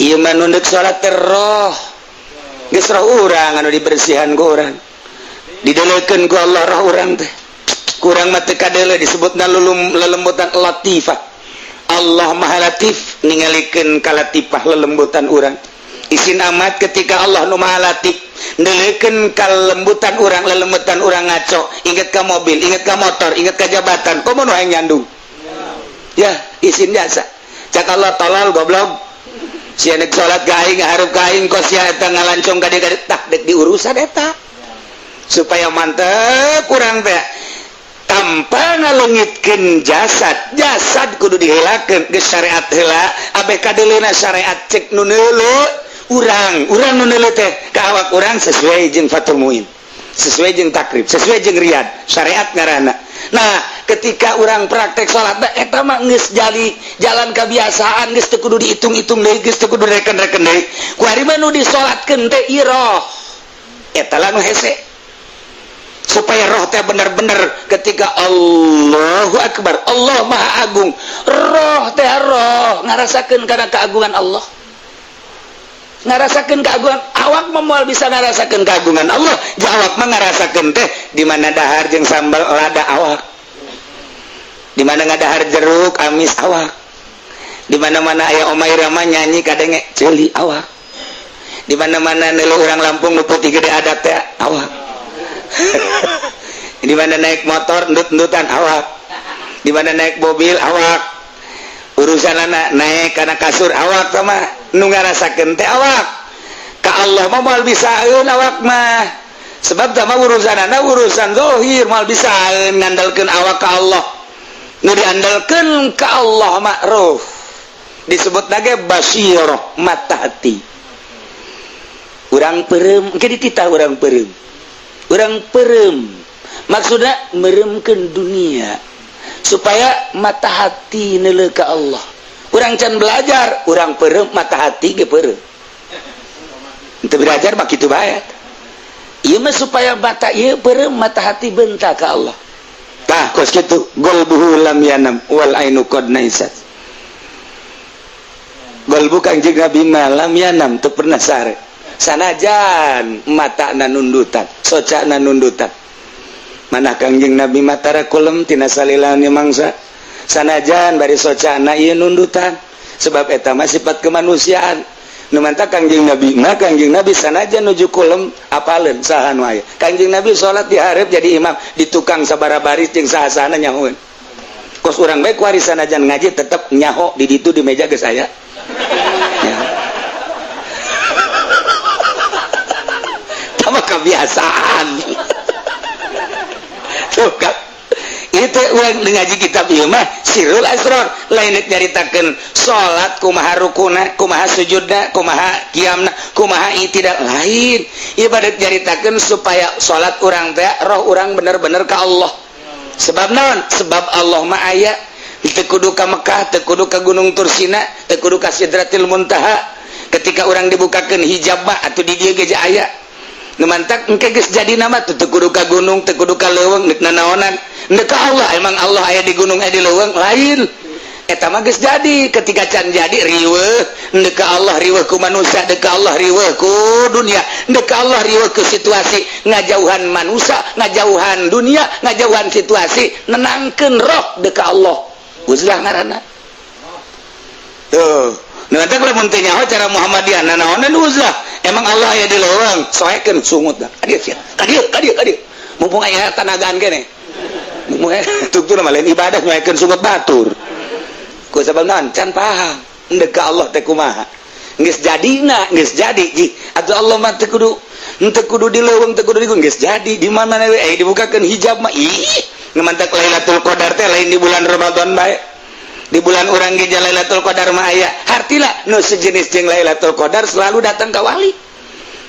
Ieu mah nu deuk salat teh roh. Geus roh urang anu dibersihan ku urang. Didelekeun ku Allah roh urang teh. Kurang mah teu kadeuleu disebutna lelembutan latifah. Allah Maha Latif ningalikeun kalatifah lelembutan urang. Isin amat ketika Allah nu Maha Latif neuleukeun kalembutan urang, lelembutan urang ngaco, inget ka mobil, inget ka motor, inget ka jabatan, komo nu hayang nyandung. Ya, isin jasa. Cak Allah tolol goblok. Sia nek salat ka aing ngahareup ka aing kos sia eta ngalancong ka dieu tah dek diurusan eta. Supaya mantep urang teh tanpa ngalengitkeun jasad, jasad kudu diheulakeun geus syariat heula, abeh kadeuleuna syariat cek nu neuleu urang, urang nu neuleu teh ka awak urang sesuai jeung Fathul Muin, sesuai jeung Takrib, sesuai jeung Riyad, syariat ngaranna. Nah, ketika urang praktek salat eta mah geus jadi jalan kebiasaan, geus teu kudu dihitung-hitung deui, geus teu kudu reken-reken deui. Ku ari mah nu disalatkeun teh iroh. Eta lah nu hese. Supaya roh teh bener-bener ketika Allahu Akbar, Allah Maha Agung, roh teh roh ngarasakeun kana keagungan Allah, ngarasakeun keagungan awak mah moal bisa ngarasakeun keagungan Allah. Awak mah ngarasakeun teh di mana dahar jeung sambal lada awak, di mana ngadahar jeruk amis awak, di mana-mana aya Omai Rama nyanyi kadenge ceuli awak, di mana-mana neuleuh urang Lampung nu putih gede adat teh awak, di mana naik motor endut-endutan awak, di mana naik mobil awak. Urusan anak naik kana kasur awak sama nu ngarasakeun teh awak. Ka Allah mah moal bisaeun awak mah. Sebab tah mah urusanana urusan zahir, moal bisaeun ngandalkeun awak ka Allah. Nu diandalkeun ka Allah ma'ruf. Disebut lagi basirah, mata hati. Urang peureum, engke dititah urang peureum. Urang peureum maksudnya meremkeun dunia supaya mata hati neuleuh ka Allah. Urang can belajar, urang peureum, mata hati ge peureum. Teu belajar mah kitu bae. Ieu mah supaya mata ieu peureum, mata hati bentak ka Allah. Tah kos kitu, qalbuhu lam yanam wal ainu qad naisat. Qalbu Kangjeng Nabi mah lam yanam, teu pernah sare. Sanajan mata nundutan, soca nundutan. Mana Kangjeng Nabi matara kulem tina salilana mangsa. Sanajan bari socana ieu nundutan. Sebab eta mah sifat kemanusiaan. Nu mantak Kangjeng Nabi mah, Kangjeng Nabi sanajan nuju kulem apaleun saha nu aya. Kangjeng Nabi salat di hareup jadi imam, di tukang sabaraha baris jeung saha-sahana nyahoeun. Kos urang bae kuari sanajan ngaji tetep nyaho di ditu di meja geus aya. Ya. Tama kebiasaan. Tuh kan. Itu urang ngaji kitab ieu mah Sirrul Asror, lain rek nyaritakeun salat kumaha rukuna, kumaha sujudna, kumaha qiyamna, kumaha i'tidal, lain. Ibadat nyaritakeun supaya salat urang teh roh urang bener-bener ka Allah. Sebab naon? Sebab Allah mah aya. Teu kudu ka Mekah, teu kudu ka Gunung Tursina, teu kudu ka Sidratil Muntaha. Ketika urang dibukakeun hijab mah atuh di dieu ge aya. Nu mantak engke geus jadi nama teu kudu ka gunung, teu kudu ka leuweung, deuk nanaonan. Deuk ka Allah, emang Allah aya di gunung, aya di leuweung, lain. Eta mah geus jadi, ketika can jadi riweuh, deuk ka Allah riweuh ku manusia, deuk ka Allah riweuh ku dunia, deuk ka Allah riweuh ku situasi, ngajauhan manusia, ngajauhan dunia, ngajauhan situasi, nenangkeun roh deuk ka Allah. Uzlah ngaranna. Tuh. Nu mantak lamun teu nyaho cara Muhammadiyah nanaonan uzlah. Emang Allah aya di leuweung, soekeun sungut dah. Ka dieu sia. Ka dieu, ka dieu, ka dieu. Mumpung aya tanagaan kene. Mumpung aya tungtuna mah lain ibadah nyoekeun sungut batur. Ku sabab naon? Can paham. Endek ka Allah teh kumaha. Geus jadina, geus jadi. Ji, atuh Allah mah teu kudu, teu kudu di leuweung, teu kudu di gunung, geus jadi. Di mana we dibukakeun hijab mah ih. Nu mantak Lailatul Qadar teh lain di bulan Ramadan bae. Di bulan urang ge Lailatul Qadar mah aya. Hartila nu sejenis jeung Lailatul Qadar selalu datang ka wali.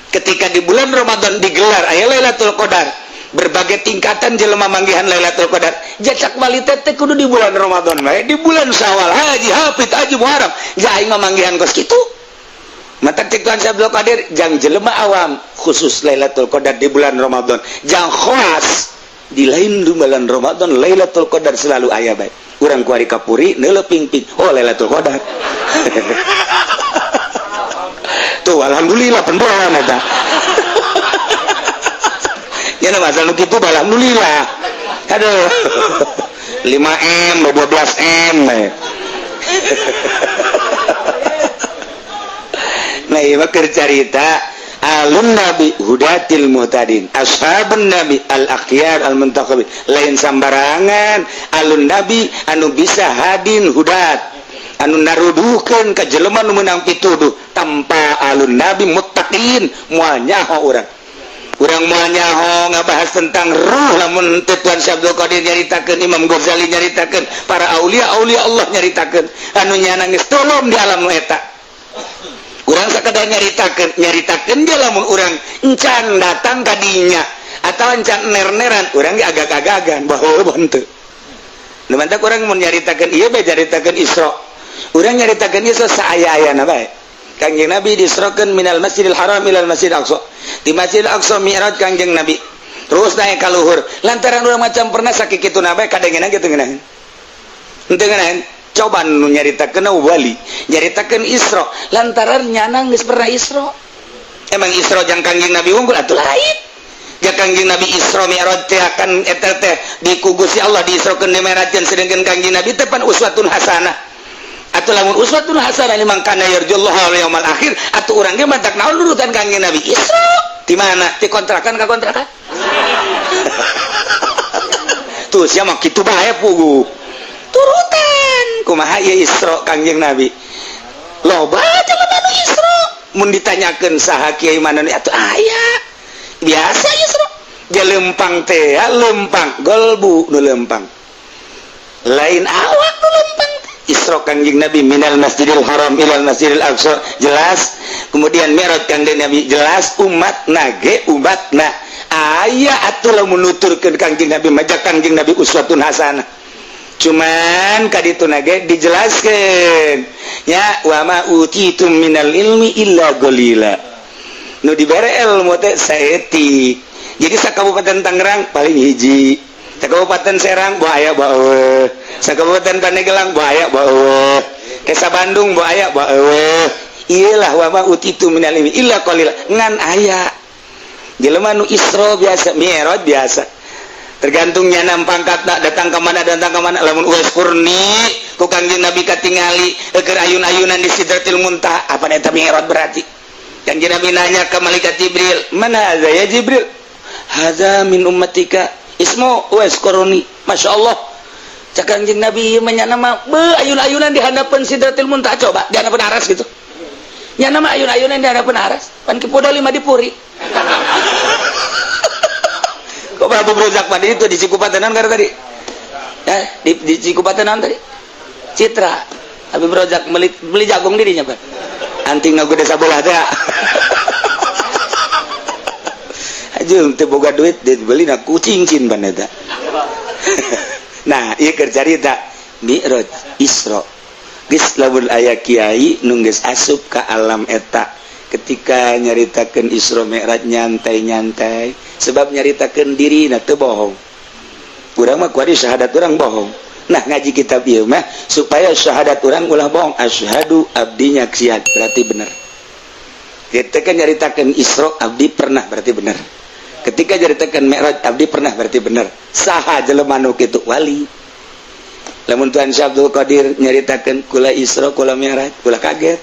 Ketika di bulan Ramadan digelar aya Lailatul Qadar, berbagai tingkatan jelema manggihan Lailatul Qadar. Jacak wali teh teu kudu di bulan Ramadan bae, di bulan Syawal, Haji, Hafid, Haji Muharram. Ja aing mah manggihan kos kitu. Mata cek Tuan Syekh Abdul Qadir, jang jelema awam khusus Lailatul Qadar di bulan Ramadan. Jang khawas di lain di bulan Ramadan Lailatul Qadar selalu aya bae. Urang kuari kapuri neuleuh ping-ping, oh Lailatul Qadar. Tuh alhamdulillah pendoan eta. Ya nama asal nu kitu alhamdulillah. Aduh. 5M, 12M. Nah, ieu mah keur carita alun nabi hudatil muhtadin, ashabun nabi al akhyar al muntaqabin, lain sambarangan alun nabi anu bisa hadin hudat, anu naruduhkeun ka jelema nu meunang pituduh. Tanpa alun nabi muttaqin moal nyaho urang. Urang moal nyaho ngabahas tentang ruh lamun teu Tuan Syekh Abdul Qadir nyaritakeun, Imam Ghazali nyaritakeun, para aulia-aulia Allah nyaritakeun, anu nyana geus tolong di alam nu eta. Urang sakadar nyaritakeun, nyaritakeun ge lamun urang encan datang ka dinya atawa encan ner-neran, urang ge agak-agagan bahwa henteu. Nu mantak urang mun nyaritakeun ieu bae nyaritakeun Isra. Urang nyaritakeun Isra saaya-ayana bae. Kangjeng Nabi diisrokeun minal Masjidil Haram ilal Masjidil Aqsa. Di Masjidil Aqsa mi'raj Kangjeng Nabi. Terus naik ka luhur. Lantaran urang macam pernah sakituna bae kadengeuna kitu ngeunaheun. Henteu ngeunaheun. Coba nu nyaritakeun wali, nyaritakeun Isra. Lantaran nyana geus pernah Isra. Emang Isra jang Kangjeng Nabi unggul atuh lain. Jang Kangjeng Nabi Isra Mi'raj teh akan eta teh di ku Gusti Allah diisrokeun di Mi'rajkeun, sedengkeun Kangjeng Nabi teh pan uswatun hasanah. Atuh lamun uswatun hasanah liman kana yarjullaha wal yaumal akhir, atuh urang ge mantak naon nurutan Kangjeng Nabi Isra. Di mana? Di kontrakan ka kontrakan. Tuh sia mah kitu bae puguh. Turutan Kumaha ieu Isra Kangjeng Nabi? Loba jelema nu Isra. Mun ditanyakeun saha kiai mana nu atuh aya. Biasa Isra. Dia lempang teh, ya, lempang golbu nu lempang. Lain awak nu lempang teh. Isra Kangjeng Nabi minal Masjidil Haram ilal Masjidil Aqsa jelas. Kemudian Mi'raj Kangjeng Nabi jelas, umat nage umatna aya atuh lamun nuturkeun Kangjeng Nabi majak Kangjeng Nabi uswatun hasanah. Cuman kaditu nage dijelaskeun ya, wa ma utitum minal ilmi illa qalila. Nu dibere ilmu teh saeutik. Jadi sa Kabupaten Tangerang paling hiji, sa Kabupaten Serang boh aya boh eueuh, sa Kabupaten Pandeglang boh aya boh eueuh, ke sa Bandung boh aya boh eueuh. Iyalah, wa ma utitu minal ilmi illa qalila. Ngan aya jelema nu Isra biasa, Mi'raj biasa, tergantung nyana pangkatna datang ke mana, datang ke mana. Lamun Uwais Qarni ku Kangjeng Nabi katingali keur ayun-ayunan di Sidratil Muntaha, apa eta Mi'raj berarti. Kangjeng Nabi nanya ke malaikat Jibril, "Mana hadza ya Jibril?" "Hadza min ummatika ismu Uwais Qarni." Masya Allah, cak Kangjeng Nabi, ieu mah nyana mah be ayun-ayunan di hadapan Sidratil Muntaha, coba di hadapan aras gitu. Nyana mah ayun-ayunan di hadapan aras pan ki lima di puri. Kok Prabu Brozak pada itu di Cikupatenan karena tadi ya, di Cikupatenan tadi Citra Habib Rozak beli, beli jagung dirinya, Pak. Anting ngaku desa bola teh. Aja teu boga duit dibeli na kucing cin ban eta. Nah, ieu keur carita Mi'raj, Isra. Geus lamun aya kiai nu geus asup ka alam eta, ketika nyaritakeun Isra Mi'raj nyantai-nyantai, sebab nyaritakeun diri na teu bohong. Urang mah kuari syahadat urang bohong. Nah, ngaji kitab ieu mah supaya syahadat urang ulah bohong. Asyhadu abdi nyaksian berarti bener. Ketika nyaritakeun Isra abdi pernah, berarti bener. Ketika nyaritakeun Mi'raj abdi pernah, berarti bener. Saha jelema nu kitu? Wali. Lamun Tuan Syekh Abdul Qadir nyaritakeun kula Isra, kula Mi'raj, kula kaget.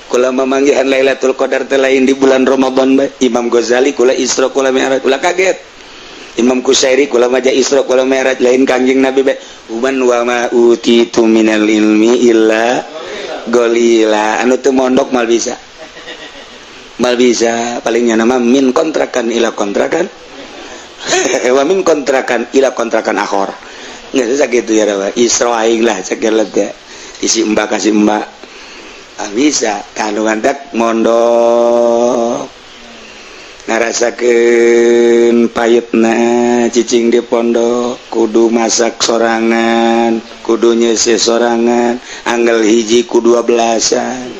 Kula mamanggihan Lailatul Qadar teh lain di bulan Ramadan bae. Imam Ghazali kula Isra, kula Mi'raj, kula kaget. Imam Kusyairi kula maja Isra, kula Mi'raj lain Kangjeng Nabi bae. Uman wa ma utitu minal ilmi illa qalila. Anu teu mondok mal bisa. Mal bisa, palingnya nama min kontrakan ila kontrakan. Wa min kontrakan ila kontrakan akhor. Nggak susah gitu ya rawa. Isra aing lah cek teh. Isi mbak kasih mbak. Ah, bisa kalau mantak mondok ngarasakeun payetna cicing di pondok, kudu masak sorangan, kudu nyese sorangan, angel hiji ku 12-an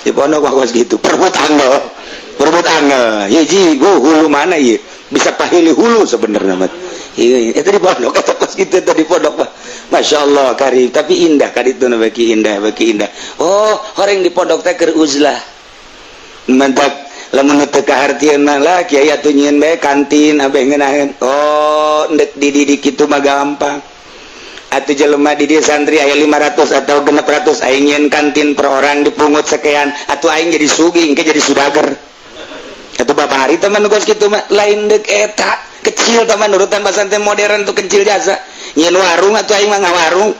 di pondok mah kos gitu, perebut angel, perebut angel hiji. Gua hulu mana ieu bisa pahili hulu sebenarnya mah. Iya, itu di pondok eta kos gitu, itu di pondok mah. Masya Allah karim, tapi indah kaditu bagi indah, bagi indah. Oh, orang di pondok teh keur uzlah. Mantap, lamun teu kahartieun mah lah kiai atuh nyieun bae kantin abeh ngeunaheun. Oh, ndek dididik kitu mah gampang. Atuh jelema di dieu santri aya 500 atau 600, aing nyieun kantin per orang dipungut sekian, atuh aing jadi sugih, engke jadi sudager. Atuh bapak hari teman kos kitu mah lain dek eta kecil teman urutan pasantren modern tuh kecil jasa. Nyieun warung atuh aing mah ngawarung.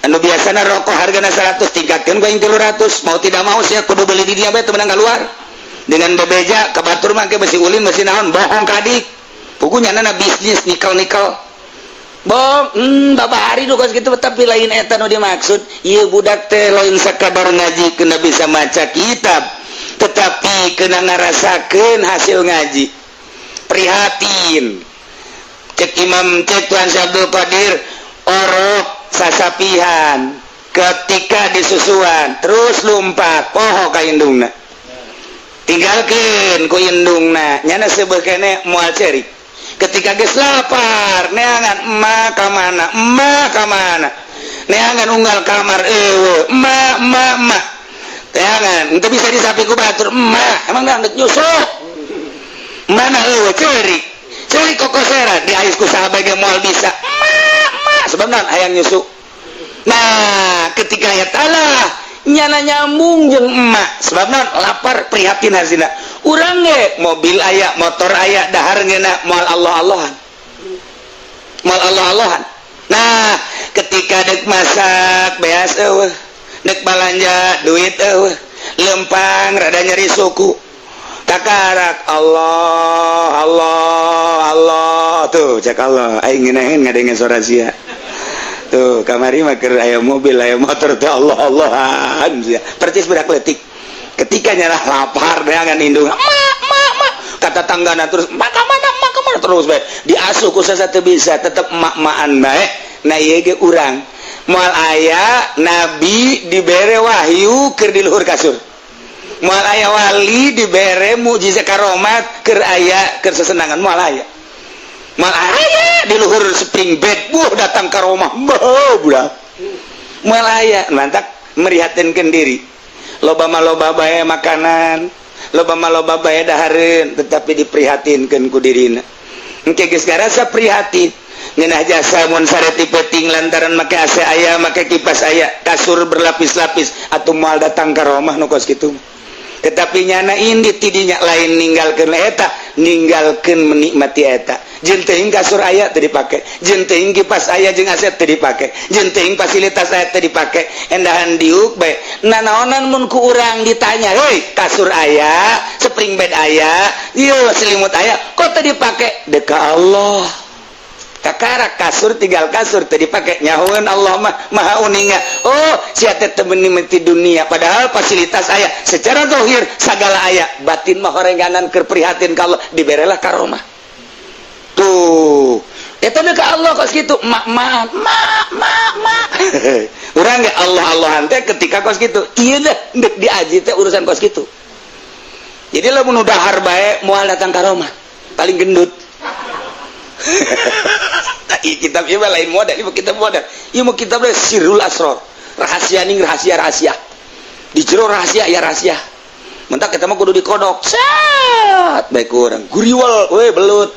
Anu biasana rokok hargana 100 tingkatkeun ku aing 300, mau tidak mau sia kudu beli di dia bae teu meunang keluar. Dengan bebeja ka batur mah ke besi ulin besi naon bohong kadik. Pugunya nana bisnis nikel-nikel. Bohong, bapak hari nu kos kitu, tapi lain eta nu dimaksud. Ieu budak teh lain sakadar ngaji kena bisa maca kitab, tetapi kena ngarasakeun hasil ngaji. Prihatin. Cek Imam, cek Tuan Syekh Abdul Qadir, orok sasapihan ketika disusuan terus lumpat poho ka indungna, tinggalkeun ku indungna, nyana seubeuh keneh moal cerik. Ketika geus lapar neangan, "Emak ka mana? Emak ka mana?" Neangan unggal kamar eueuh. "Emak, emak, emak," neangan henteu bisa disapi ku batur. "Emak emang ndek nyusu mana?" Eueuh, cerik cerik kokosera diais ku sahabat ge moal bisa. "Emak, emak," sebab naon? Hayang nyusu. Nah, ketika eta lah nyana nyambung jeung emak, sebab naon? Lapar, prihatin hasilna. Urang ge mobil aya, motor aya, dahar ngeuna, moal Allah Allahan, moal Allah Allahan. Nah, Ketika dek masak beas euweuh, dek balanja duit euweuh, lempang rada nyeri suku, kakarak Allah, Allah, Allah. Tuh cek Allah, aing ngeunaheun ngadenge suara sia. Tuh kamari mah keur aya mobil, aya motor tuh Allah Allahan sia. Percis budak leutik ketika nyarah lapar neangan indung, "Mak, mak, mak," kata tanggana terus, "Mak ka mana, mak ka mana?" Terus bae diasuh ku sasa teu bisa, tetep mak-makan bae. Nah, ieu ge urang moal aya nabi dibere wahyu keur di luhur kasur, moal aya wali dibere mukjizat karomat keur aya keur sesenangan, moal aya, moal aya di luhur spring bed buh datang karomah boh budak, moal aya. Mantak merihatinkeun diri, loba mah loba bae makanan, loba mah loba bae dahareun, tetapi diprihatinkeun ku dirina. Engke geus ngarasa prihatin, ngeunah jasa mun sare ti peuting lantaran make AC aya, make kipas aya, kasur berlapis-lapis, atuh moal datang karomah nu kos kitu. Tetapi nyana indit tidinya, lain ninggalkeun eta, ninggalkeun menikmati eta. Jeung teuing kasur aya teu dipake, jeung teuing kipas aya jeung AC teu dipake, jeung teuing fasilitas aya teu dipake, endahan diuk bae. Nanaonan mun ku urang ditanya, "Hei, kasur aya, spring bed aya, ieu selimut aya, kok teu dipake?" Deka Allah. Kakara kasur tinggal kasur teu dipake, nyahoeun Allah mah maha uninga. Oh, sia teh teu menikmati dunia, padahal fasilitas aya, secara zahir sagala aya, batin mah horenganan keur prihatin ka Allah, diberelah karomah. Tuh eta ka Allah kos kitu, mak mak mak mak mak. Urang ge Allah Allahan teh ketika kos kitu. Ieu deh ndek diaji teh urusan kos kitu. Jadi lamun dahar bae moal datang karomah, paling gendut. Kitab ieu lain modal, ieu kitab modal. Ieu mah kitab sirrul asror, rahasia ning rahasia rahasia. Di jero rahasia ya rahasia. Mentak kita mah kudu dikodok. Sat baik urang. Guriwal we belut.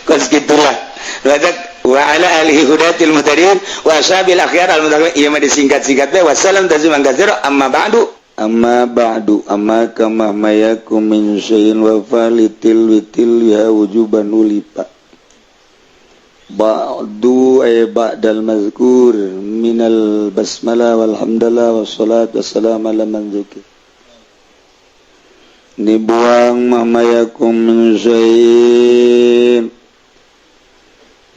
Kos gitulah. Wajak wa ala alihi hudatil muhtadin wa ashabil akhyar al mutaqin. Ieu mah disingkat-singkat we. Wassalam taziman katsira. Amma ba'du. Amma ba'du, amma kama mayakum min syai'in wa falitil witil ya wujuban ulipa ba'du ay ba'dal mazkur minal basmalah walhamdulillah wassalatu wassalamu ala man dzukir. Dibuang mamayakum min syai'in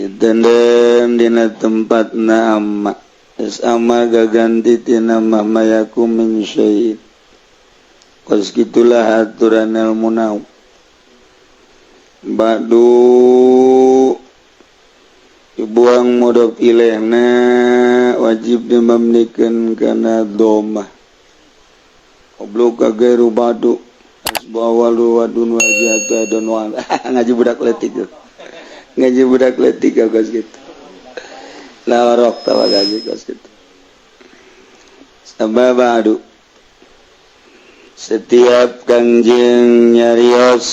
ditendem dina tempatna amma sama gaganti tina mamayakum min syai'in. Kos gitulah aturan ilmu nau. Ba'du dibuang mudhof ilaihna wajib dimamnikeun kana dhammah. Qablu ka gairu ba'du asbu awalu wadun wajhatu adon wa ngaji budak leutik tuh. Ngaji budak leutik kos kitu. Lawarok tawa gaji kos kitu. Sama ba'du. Setiap kanjeng nyarios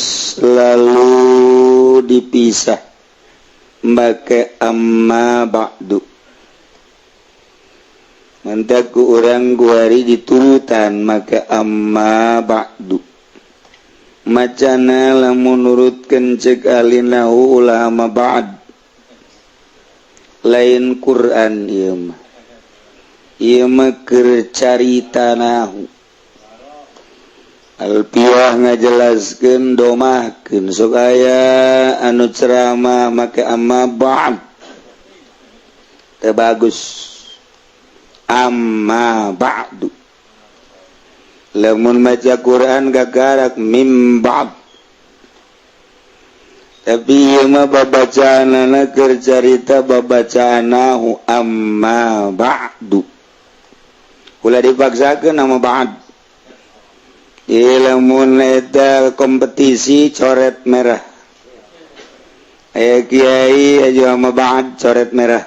lalu dipisah make amma ba'du. Mantaku urang guari diturutan make amma ba'du. Macana lamun nurutkeun cek alinahu ulah amma ba'd. Lain Quran ieu mah. Ieu mah keur carita nahu. Alpiah ngajelaskeun domahkeun sok aya anu ceramah make amma ba'd. Teu bagus. Amma ba'du. Lamun maca Quran gagarak mim ba'd. Tapi ieu mah babacaanana keur carita babacaanahu amma ba'du. Ulah dipaksakeun amma ba'd. Lamun eta kompetisi coret merah. Aya kiai aja amma ba'd coret merah.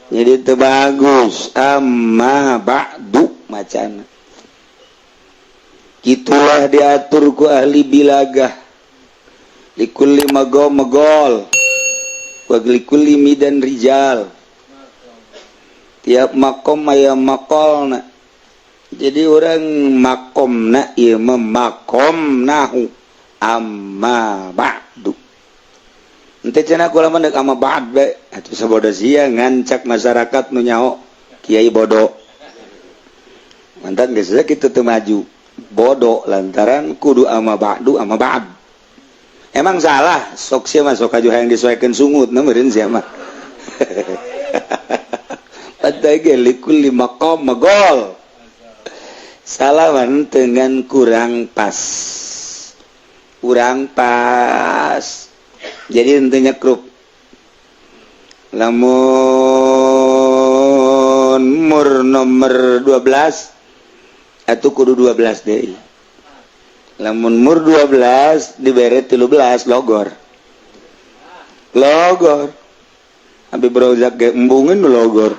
Jadi teu bagus amma ba'du macana. Gitulah diatur ku ahli bilagah. Likulli magom magol wa likulli midan rijal. Tiap makom aya makolna. Jadi orang makomna ieu mah makom nahu amma ba'du. Ente cenah kula mah deuk ama ba'd bae atuh sabodo sia ngancak masyarakat nu nyaho kiai bodoh. Mantan geus kitu teu maju. Bodoh lantaran kudu ama ba'du ama ba'd. Emang salah sok sia mah sok kaju hayang disoekeun sungut na meureun sia mah. Pantai ge likulli maqam magol. Salaman dengan kurang pas. Kurang pas. Jadi intinya krup. Lamun mur nomor 12 atau kudu 12 deui. Lamun mur 12 dibere 13 logor. Logor. Habib Rozak ge embungeun logor.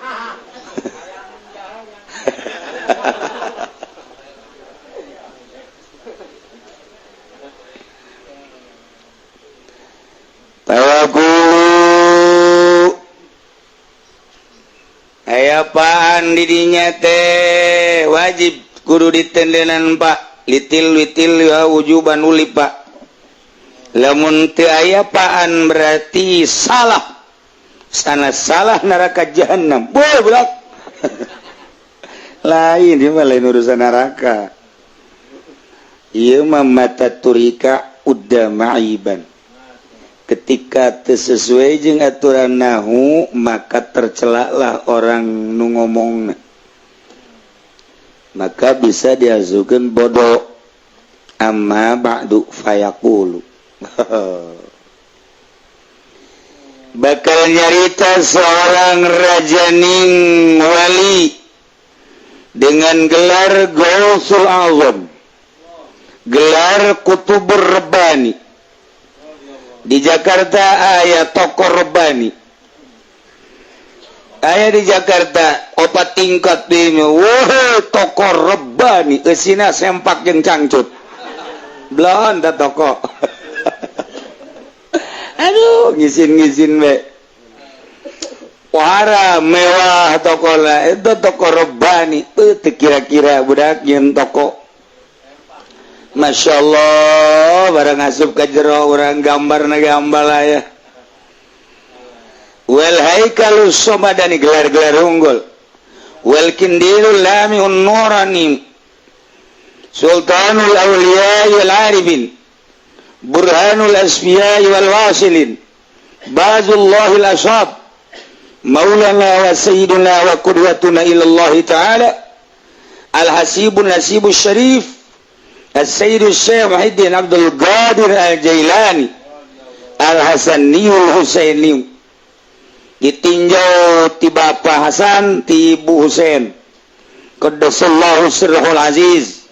Apaan didinya teh wajib kudu ditendenan Pak litil witil ya wujuban uli Pak lamun teu aya paan berarti salah sana salah neraka jahanam boleh budak lain ieu mah lain urusan neraka ieu mah mata turika udda ma'iban. Ketika tersesuai jeung aturan nahu maka tercelaklah orang nu ngomongna maka bisa diazukeun bodoh amma ba'du fayaqulu. Bakal nyarita seorang rajaning wali dengan gelar Gausul Azam, gelar Qutubur Rabbani. Di Jakarta aya tokoh Rabbani. Aya di Jakarta opat tingkat dinya. Wah, tokoh Rabbani eusina sempak jeung cangcut. Blon ta toko. Aduh, ngisin-ngisin we. Wara mewah toko lah itu toko Rabbani. Teu kira-kira budak nyeun toko. Masya Allah barang asup ka jero urang gambarna gambar aya. Wal haikalus somadani gelar-gelar unggul. Wal kindilul lamiun nurani sultanul awliya wal arifin burhanul asfiya wal wasilin bazullahil ashab maulana wa sayyiduna wa qudwatuna ila Allah ta'ala al hasibun nasibus syarif As-Sayyid Syekh Muhyiddin Abdul Qadir Al-Jailani Al-Hasaniyul Husaini ditinjau ti Bapak Hasan ti Ibu Husain qaddasallahu sirrahul aziz.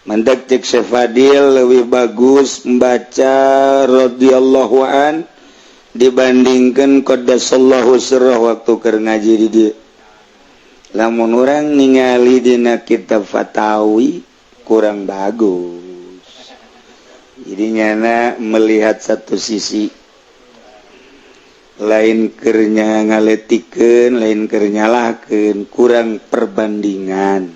Mandak cek Syekh Fadil lebih bagus membaca radhiyallahu an dibandingkan qaddasallahu sirrah waktu keur ngaji di dieu. Lamun urang ningali dina kitab Fatawi kurang bagus. Jadi nyana melihat satu sisi lain kernya ngaletikeun, lain keur nyalahkeun, kurang perbandingan.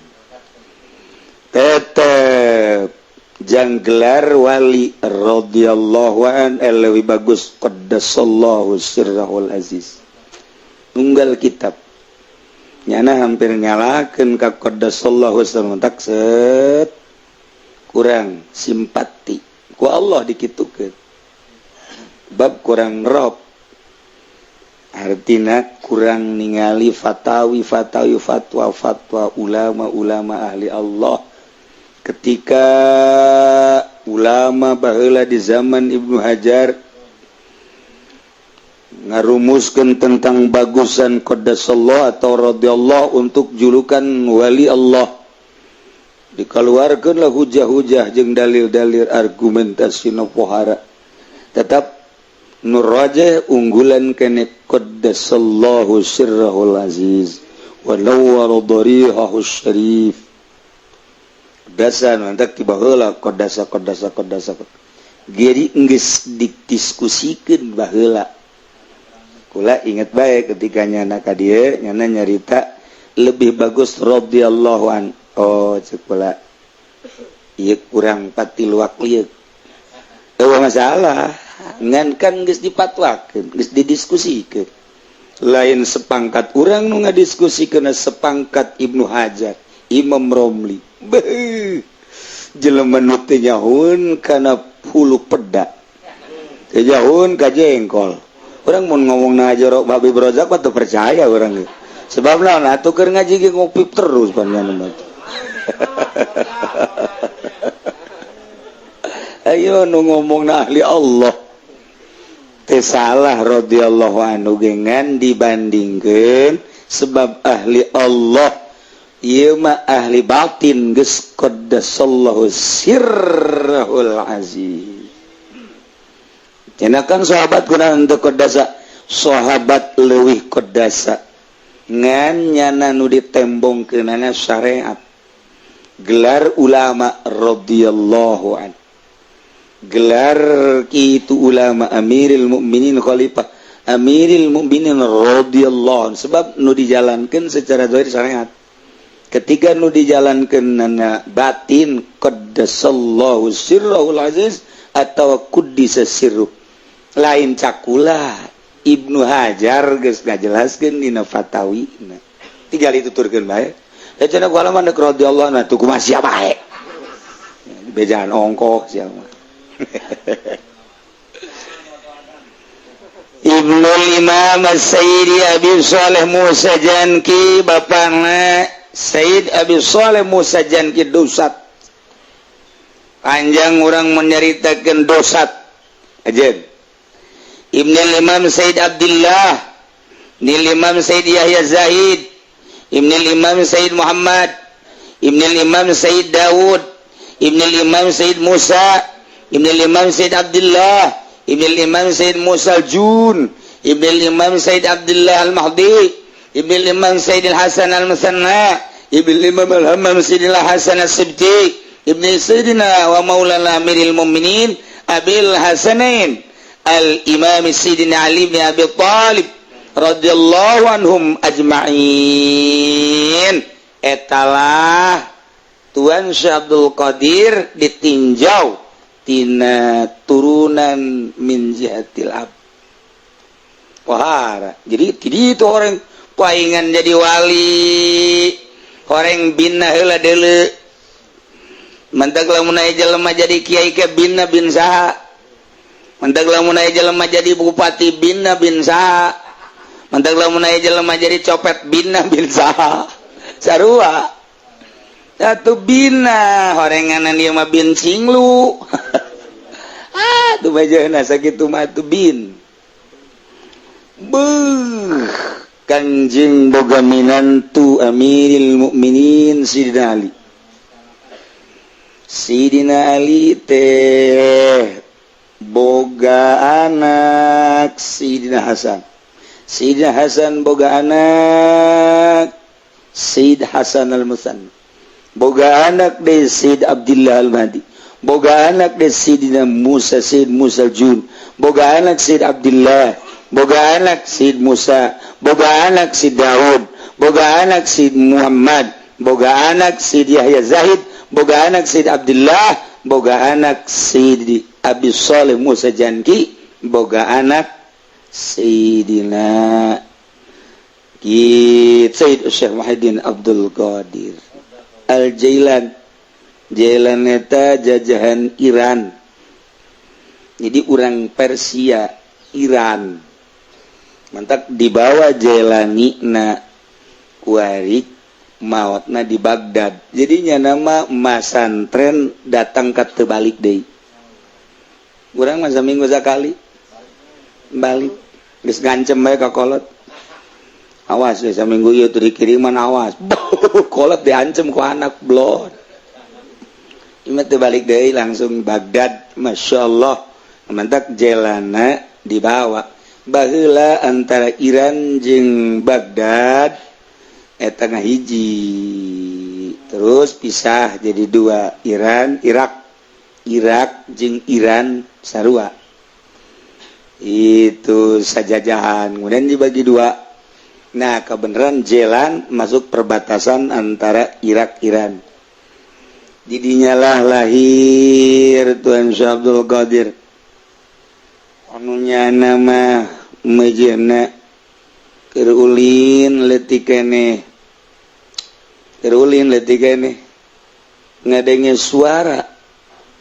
Tetep jang gelar wali radhiyallahu an leuwih bagus qaddasallahu sirrahul aziz. Tunggal kitab. Nyana hampir nyalahkeun ka qaddasallahu sirrahul tak set kurang simpati ku Allah dikitukeun bab kurang rob artina kurang ningali fatawi fatawi fatwa fatwa ulama-ulama ahli Allah ketika ulama baheula di zaman Ibnu Hajar ngarumuskeun tentang bagusan qaddasallahu atau radhiyallahu untuk julukan wali Allah dikeluarkanlah hujah-hujah jeung dalil-dalil argumentasi nu pohara tetap nur rajah unggulan kene qaddasallahu sirrahul aziz wa nawwara darihahu syarif dasan mantak tiba heula qaddasa qaddasa qaddasa geri geus didiskusikeun baheula kula inget bae ketika nyana ka dieu nyana nyarita lebih bagus radhiyallahu an. Oh cek kula ieu kurang patiluak lieu. Eueuh masalah ngan kan geus dipatwakeun, geus didiskusikeun. Lain sepangkat urang nu ngadiskusikeun, sepangkat Ibnu Hajar, Imam Romli. Beuh, jelema nu teu nyahoeun kana hulu peda, teu nyahoeun ka jengkol. Urang mun ngomong na jorok Habib Rozak mah teu percaya urang ge. Sebab naon atuh, keur ngaji ge ngopi terus panjenengan mah. Ayo, nu ngomong na ahli Allah teh salah radhiyallahu anhu gengan dibandingkeun, sebab ahli Allah ieu mah ahli batin, geus qaddasallahu sirrahul aziz. Cenah kan sahabat kunaon teu qaddasa? Sahabat leuwih qaddasa, ngan nyana nu ditembongkeunana syariat. Gelar ulama radhiyallahu an, gelar itu ulama, Amiril Mukminin, khalifah Amiril Mukminin radhiyallahu an, sebab nu dijalankan secara zahir syariat. Ketika nu dijalankan nana batin, qaddasallahu sirrahul aziz atau quddisa sirruh. Lain cakula, Ibnu Hajar geus ngajelaskeun dina Fatawi, tinggal dituturkeun bae. Da cenah ku alaman radhiyallahu anhu tuh, kumaha sia bae, bejaan ongkoh sia mah. Ibnul Imam Sayyidi Abi Saleh Musa Janki, bapakna Sayyid Abi Saleh Musa Janki Dosat. Panjang orang menyeritakan Dosat aja. Ibnul Imam Sayyid Abdullah Nil Imam Sayyid Yahya Zahid, Ibnul Imam Sayyid Muhammad, Ibnul Imam Sayyid Dawud, Ibnul Imam Sayyid Musa, Ibnul Imam Sayyid Abdullah, Ibnul Imam Sayyid Musa Jun, Ibnul Imam Sayyid Abdullah Al-Mahdi, Ibnul Imam Sayyid Hasan Al-Musanna, Ibnul Imam Al-Hammam Sayyid Hasan As-Sibti, Ibnu Sayyidina wa Maulana Amiril Mu'minin Abil Hasanain Al-Imam Sayyidina Ali bin Abi Thalib radhiyallahu anhum ajma'in. Etalah Tuan Syekh Abdul Qadir ditinjau tina turunan min jihatil ab. Wahara. Jadi tidak itu orang paingan jadi wali, orang bina heula deuleu. Mantak lamun aya jelema jadi kiai ke bina bin saha? Mantak lamun aya jelema jadi bupati bina bin saha? Mantak lamun aya jelema jadi copet bina bin saha? Sarua. Satu bina horenganan dia mah bin cinglu. Ah, tuh bajana sakitu mah tuh bin. Beuh, Kanjeng boga minantu Amiril Mukminin Sidina Ali. Sidina Ali teh boga anak Sidina Hasan. Sidina Hasan boga anak Sayyid Hasan Al-Musanna. Boga anak de Sayyid Abdullah Al-Mahdi. Boga anak de Sayyidina Musa, Sayyid Musa Jun. Boga anak Sayyid Abdullah. Boga anak Sayyid Musa. Boga anak Sayyid Daud. Boga anak Sayyid Muhammad. Boga anak Sayyid Yahya Zahid. Boga anak Sayyid Abdullah. Boga anak Sayyid Abi Saleh Musa Janki. Boga anak Sayyidina Sayyid Syekh Muhyiddin Abdul Qadir Al-Jailan. Jailan eta jajahan Iran, jadi orang Persia Iran. Mantak dibawa Jailani na kuari mautna di Baghdad. Jadinya nama masantren datang ke terbalik deh. Urang masa minggu sekali balik, geus ngancem bae ka kolot, "Awas ya, saminggu ieu teu dikiriman, awas." Kolot diancem ku anak blon. Ieu teu balik deui, langsung Baghdad. Masya Allah, mantak jelana dibawa baheula antara Iran jeung Baghdad eta ngahiji, terus pisah jadi dua, Iran Irak. Irak jeung Iran sarua itu sajajahan, kemudian dibagi dua. Nah, kebenaran jalan masuk perbatasan antara Irak Iran, jadinya lah lahir Tuan Syekh Abdul Qadir. Anu nyana mah mejena keur ulin leutik keneh, keur ulin leutik keneh, ngadenge suara,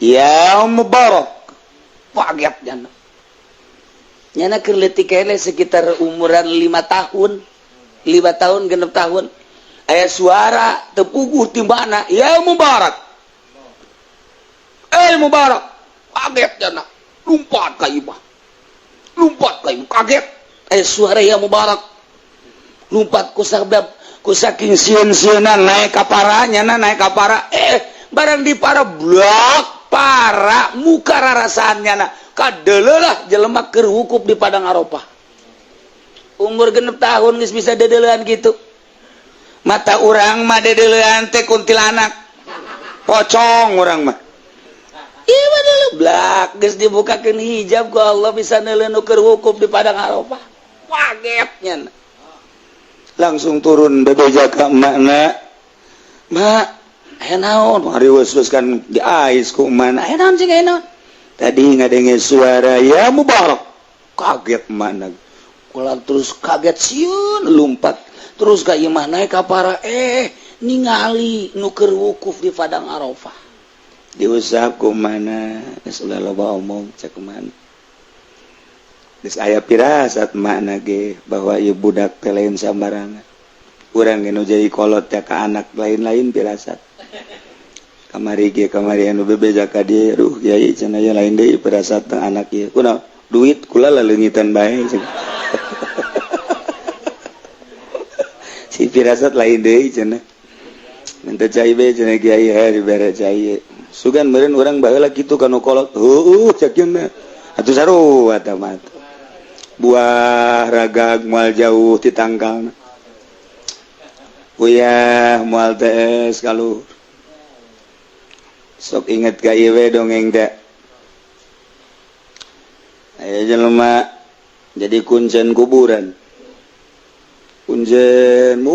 "Ya Mubarak." Kaget nyana. Nyana keur leutik keneh, sekitar umuran 5 tahun, 5 tahun, 6 tahun, aya suara tepuguh di mana, "Ya Mubarak, eh Mubarak." Kaget nyana, lompat ka imah, lompat ka imah, kaget aya suara "Ya Mubarak". Lompat ku sabab ku saking sieun-sieunan, naik ka para nyana, naik ka para. Eh, barang di para, blok para muka rarasaan nyana, kadeuleuh jelema keur wukuf di Padang Arafah. Umur 6 tahun geus bisa dedeleuan gitu. Mata urang mah dedeleuan teh kuntilanak, pocong urang mah. Iya, blak geus dibukakeun hijab ku Allah, bisa neuleuh nu keur wukuf di Padang Arafah. Kagetnya, langsung turun bebeja ka emakna, "Mak, aya naon?" Hariweus kan diais ku emakna. "Aya naon cing, aya naon?" "Tadi ngadenge suara 'Ya Mubarak.'" Kaget emakna. Kula terus kaget sieun, lumpat terus ka imah, naik ka para, eh, ningali nu keur wukuf di Padang Arafah. Diusap ku mana, "Geus ulah loba omong," cek mana. Geus aya pirasat makna ge bahwa ieu budak teh lain sambarangan. Urang ge nu jadi kolot ya ka anak lain-lain pirasat. Kamari ge, kamari anu bebeja ka dieu, "Aduh kiai," cenah, "ya lain deui pirasat teh anak ieu." "Kunaon?" "Duit kula laleungitan bae," cenah. "Si pirasat lain deui," cenah. "Minta cai be," cenah, "kiai." Ha, dibere cai. Sugan meureun urang baheula kitu ka nu kolot. "Heueuh," cek cenah. Atuh sarua eta mah. Buah ragag moal jauh ti tangkalna. Uyah moal tees kaluhur. Sok inget ka ieu we dongeng teh. Aya jelema jadi kuncen kuburan. Kuncen,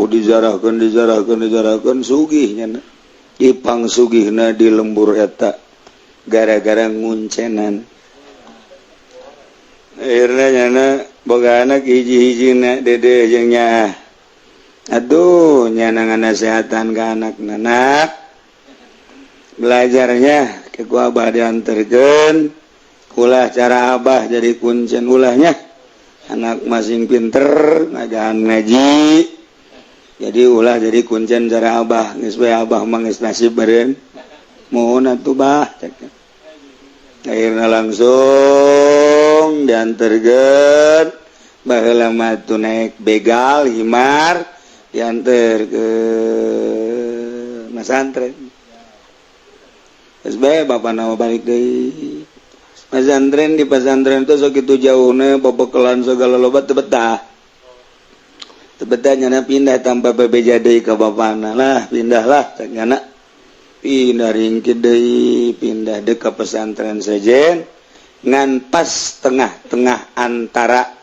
dijarahkeun, dijarahkeun, dijarahkeun, sugih nya. Ipang sugihna di lembur eta gara-gara nguncenan. Akhirnya nyana boga anak hiji-hijina, dede jeung nyaah. Aduh, nyana nganasehatan ka anak, "Anak, belajarnya ke ku abah dianterkeun, ulah cara abah jadi kuncen, ulahnya. Anak masing pinter ngajahan ngaji, jadi ulah jadi kuncen cara abah. Geus we abah mah geus nasib beureun." "Mohon atuh, bah," cek. Akhirnya langsung dianterkeun. Baheula mah tuh naik begal himar, diantar ke masantren. Geus bae bapak nama balik deui pesantren. Di pesantren tuh sakitu jauhna, babekalan segala loba, teu betah, teu betah. Nyana pindah tanpa bebeja deui ka bapana. "Lah, pindahlah," cek nyana. Pindah ringkit deui, pindah deui ka pesantren sejen, ngan pas tengah-tengah antara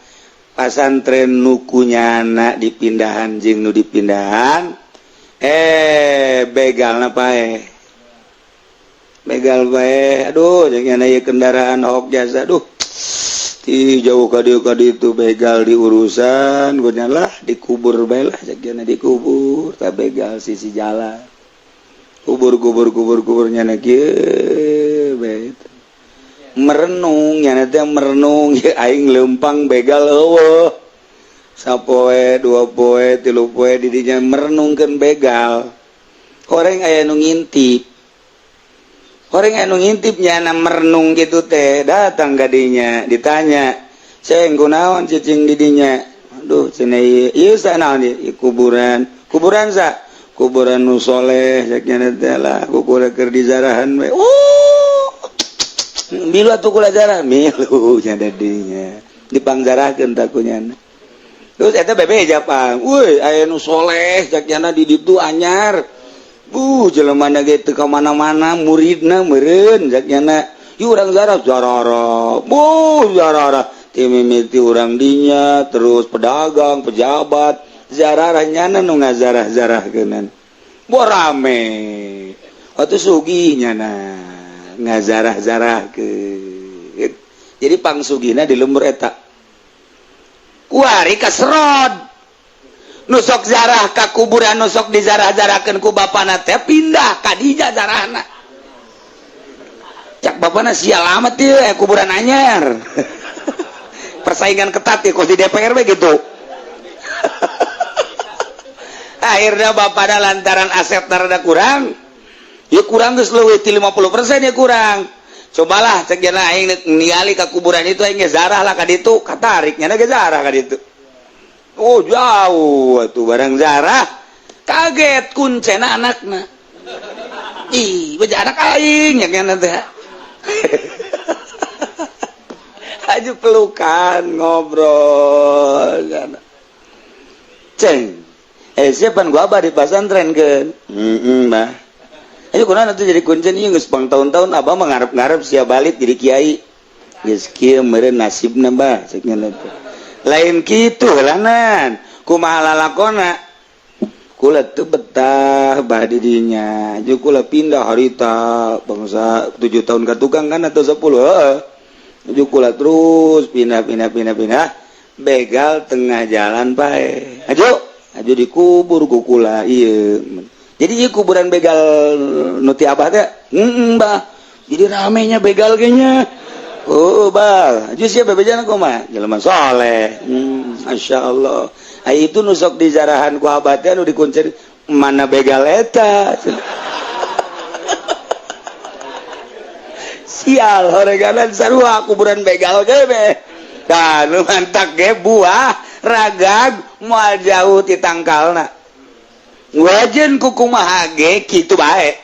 pasantren nu ku nyana dipindahan jeung nu dipindahan, eh, begalna paeh, begal bae. Aduh, jeung nyana ieu kendaraan hok jasa. Aduh, ti jauh ka dieu ka ditu begal diurusan ku nyana. "Lah, dikubur bae lah," cek nyana, "dikubur ta begal sisi jalan." Kubur, kubur, kubur, kubur. Nyana kieu bae merenung. Nyana teh merenung ya, aing lempang begal eueuh sapoe, 2 poe, 3 poe didinya merenungkeun begal. Horeng aya nu ngintip, horeng aya nu ngintip nyana merenung gitu teh. Datang kadinya, ditanya, "Ceng, kunaon cicing didinya?" "Aduh," cenah, "ieu sa naon ieu?" "Kuburan." "Kuburan sa?" "Kuburan nu soleh," cek nyana teh. "Lah, kuburan keur dizarahan we." "Oh, milu atuh kula jarah." Milu nya dinya, dipangjarahkeun tah ku nyana. Terus eta bebeja pang, "Woi, aya nu soleh," cek nyana, "di ditu anyar. Jelema na ge teu ka mana-mana muridna meureun," cek nyana. "Yuk urang zarah." Zarara, buh, zarara ti mimiti urang dinya, terus pedagang, pejabat, zararah. Nyana nu ngazarah-zarahkeunan. Boh, rame atuh, sugih nyana ngazarah-zarahkeun. Jadi pangsugihna di lembur eta. Kuari kaserod. Nu sok zarah ka kuburan, nu sok dizarah-zarahkeun ku bapana teh pindah ka dinya zarahna. Cak bapana, "Sial amat ieu, kuburan anyar." Persaingan ketat ya, kos di DPR we gitu. Akhirnya bapana lantaran aset rada kurang, ya kurang geus leuwih ti 50% ya kurang. Cobalah cek jana aing ningali ka kuburan itu, aing ge zarah lah ka ditu, katarik nya ge zarah ka ditu. Oh, jauh atuh barang zarah, kaget kuncena anakna. Ih, beja anak aing ya kan teh. Aju pelukan, ngobrol. Ceng. Eh, siapa gua abah di pesantren kan? Heeh, bah. Ayo kunaon atuh jadi kuncen ieu, geus pang tahun-tahun abah mah ngarep-ngarep sia balik jadi kiai. Geus kieu meureun nasibna, bah, cek nya teh. Lain kitu lanan. Kumaha lalakona? Kula teu betah bah di dinya. Jeung kula pindah harita bangsa 7 tahun ka tukang kan atau 10, heeh. Jeung kula terus pindah, pindah, pindah, pindah, begal tengah jalan pae. Aju, aju dikubur ku kula ieu. Jadi ieu kuburan begal nu ti abah teh, heeh, bah. Jadi ramenya begal kayaknya. Oh, bah. Aju sia bebejana kumaha? Jelema soleh. Masya Allah. Ai itu nu sok dizarahan ku abah teh nu dikuncen mana begal eta. Sial, horeganan sarua kuburan begal ge be. Tah, nu mantak ge buah ragag moal jauh ti tangkalna. Wajen ku kumaha ge kitu bae.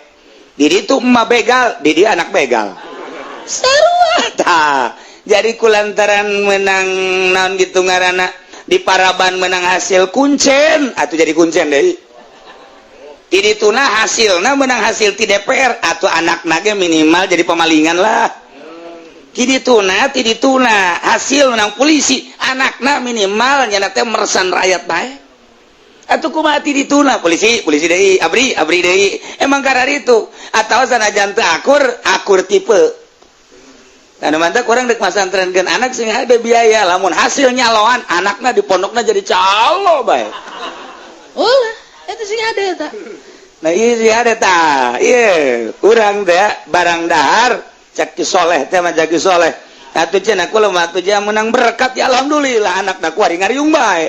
Di ditu emak begal, di dieu anak begal. Sarua tah. Jadi kulantaran menang naon gitu ngaranna di paraban menang hasil kuncen atau jadi kuncen deui. Di dituna hasilna menang hasil ti DPR atau anak nage minimal jadi pemalingan lah. Ti dituna, ti dituna hasil menang polisi, anakna minimal nyana teh meresan rakyat bae. Atuh kumaha ti dituna polisi, polisi deui, abri, abri deui. Emang kararitu atau sanajan teu akur, akur tipe. Anu mantap kurang dek masantrenkeun anak sing ada biaya, lamun hasil nyaloan anakna di pondokna jadi calo bae. Oh, itu sing ada eta. Nah, iya sih ada ta. Iya, urang teh barang dahar cak Ki Soleh teh mah Ki Soleh. Atuh cenah kula mah atuh menang berkat ya alhamdulillah anakna kuari ngariung bae.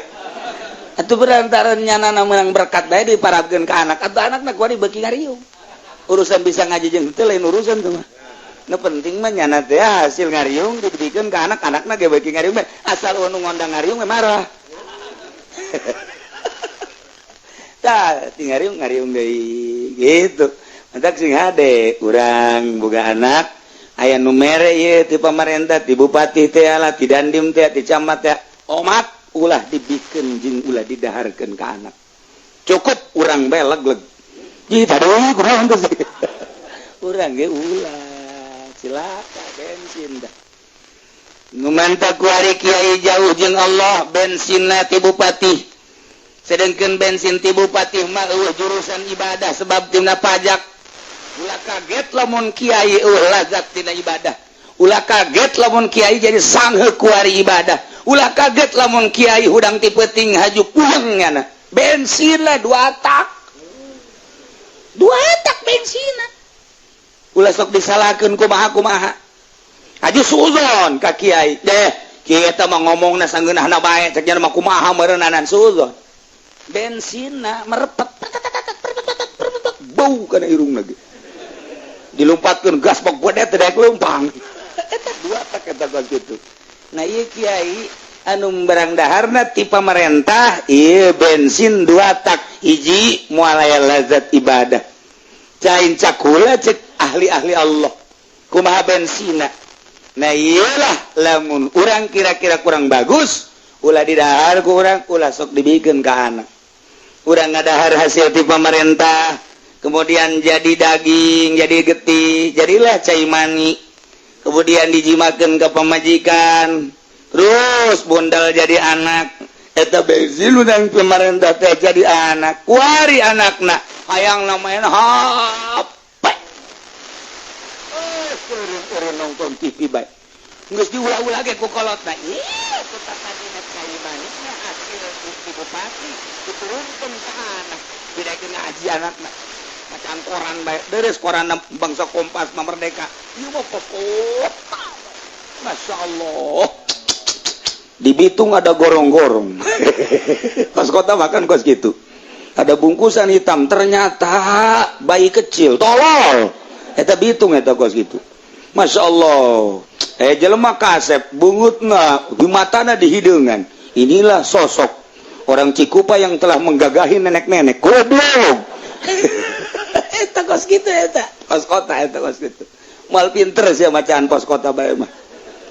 Atuh berantaran nyanana menang berkat bae diparabkeun ka anak, atuh anakna kuari beuki ngariung. Urusan bisa ngaji jeung teu lain urusan tuh mah. Nu penting mah nyana teh hasil ngariung dibikeun ka anak, anakna ge beuki ngariung bae. Asal nu ngondang ngariung mah marah. Tah, ti ngariung ngariung deui gitu. Mantak sing hade urang boga anak aya nu mere ieu ti pamarentah, ti bupati teh lah, ti dandim teh, ti camat teh. Omat ulah dibikeun jeung ulah didaharkeun ka anak. Cukup urang bae leg-leg. Ih, tadi kurang tuh. Urang ge ulah cilaka bensin dah. Nu mantap kuari kiai jauh jeung Allah, bensinna ti bupati. Sedangkan bensin ti bupati mah eueuh jurusan ibadah sebab tina pajak. Ulah kaget lamun kiai eueuh lazat tina ibadah. Ulah kaget lamun kiai jadi sanghe kuari ibadah. Ulah kaget lamun kiai hudang ti peuting haju pulang nyana. Bensin lah dua tak. Dua tak bensinna. Ulah sok disalahkeun kumaha-kumaha. Haju suuzon ka kiai. Deh, kiai eta mah ngomongna sangeunahna bae, cek nya mah kumaha meureunanan suuzon. Bensinna merepet bau kana irung lagi. Dilumpatkeun gas bok godet teh daek leumpang. Eta dua tak eta gas kitu. Nah, ieu kiai anu barang daharna ti pamarentah, ieu bensin dua tak, hiji moal aya lazat ibadah. Cain cakula cek ahli-ahli Allah. Kumaha bensina? Nah, iyalah lamun urang kira-kira kurang bagus, ulah didahar ku urang, ulah sok dibikeun ka anak. Urang ngadahar hasil ti pemerintah, kemudian jadi daging, jadi getih, jadilah cai mani. Kemudian dijimakeun ke pemajikan, terus bundal jadi anak. Eta bensin urang pemerintah teh jadi anak. Kuari anakna hayang main HP. Eh, nonton TV bae. Geus diulah-ulah ge ku kolotna. Ih, kota tadina cai manisna hasil bukti bupati diturunkeun ka anak. Didaekeun ngaji anakna. Macam koran bae, deres koran bangsa Kompas mah Merdeka. Ieu mah kos kota. Masya Allah. Di Bitung ada gorong-gorong. Kos kota makan kos gitu. Ada bungkusan hitam, ternyata bayi kecil, tolol. Eta Bitung eta kos gitu. Masya Allah. Jelema kasep bungutna di matana di hideungan. Inilah sosok orang Cikupa yang telah menggagahi nenek-nenek. Goblok. Eta kos gitu eta. Kos kota eta kos gitu. Moal pinter sih macaan kos kota bae mah.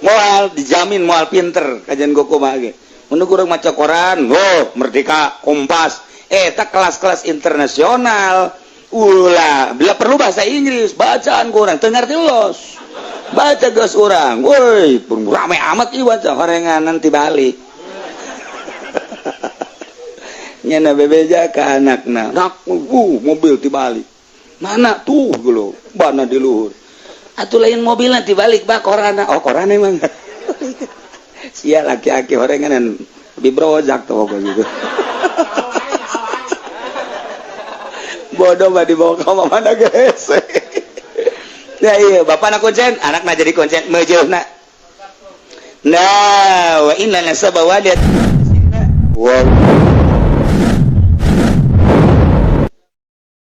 Moal dijamin moal pinter kajian goko mah ge. Mun urang maca koran, oh Merdeka, Kompas, eta kelas-kelas internasional. Ulah, bila perlu bahasa Inggris, bacaan kurang, teu ngarti los. Baca geus urang, woi, rame amat ieu baca horengan nanti balik. Nyana bebeja ka anakna, nak, mobil ti balik. Mana tuh geuleuh, bana di luhur. Atuh lain mobilna dibalik bah korana. Oh koran emang. Sia laki-laki horengan lebih brojak tuh pokoknya gitu. Bodoh mah dibawa ke mana guys. Ya iya, bapak nak kuncen, anak nak jadi kuncen, mejeuhna. Nah, wa inna nasaba walid. Wa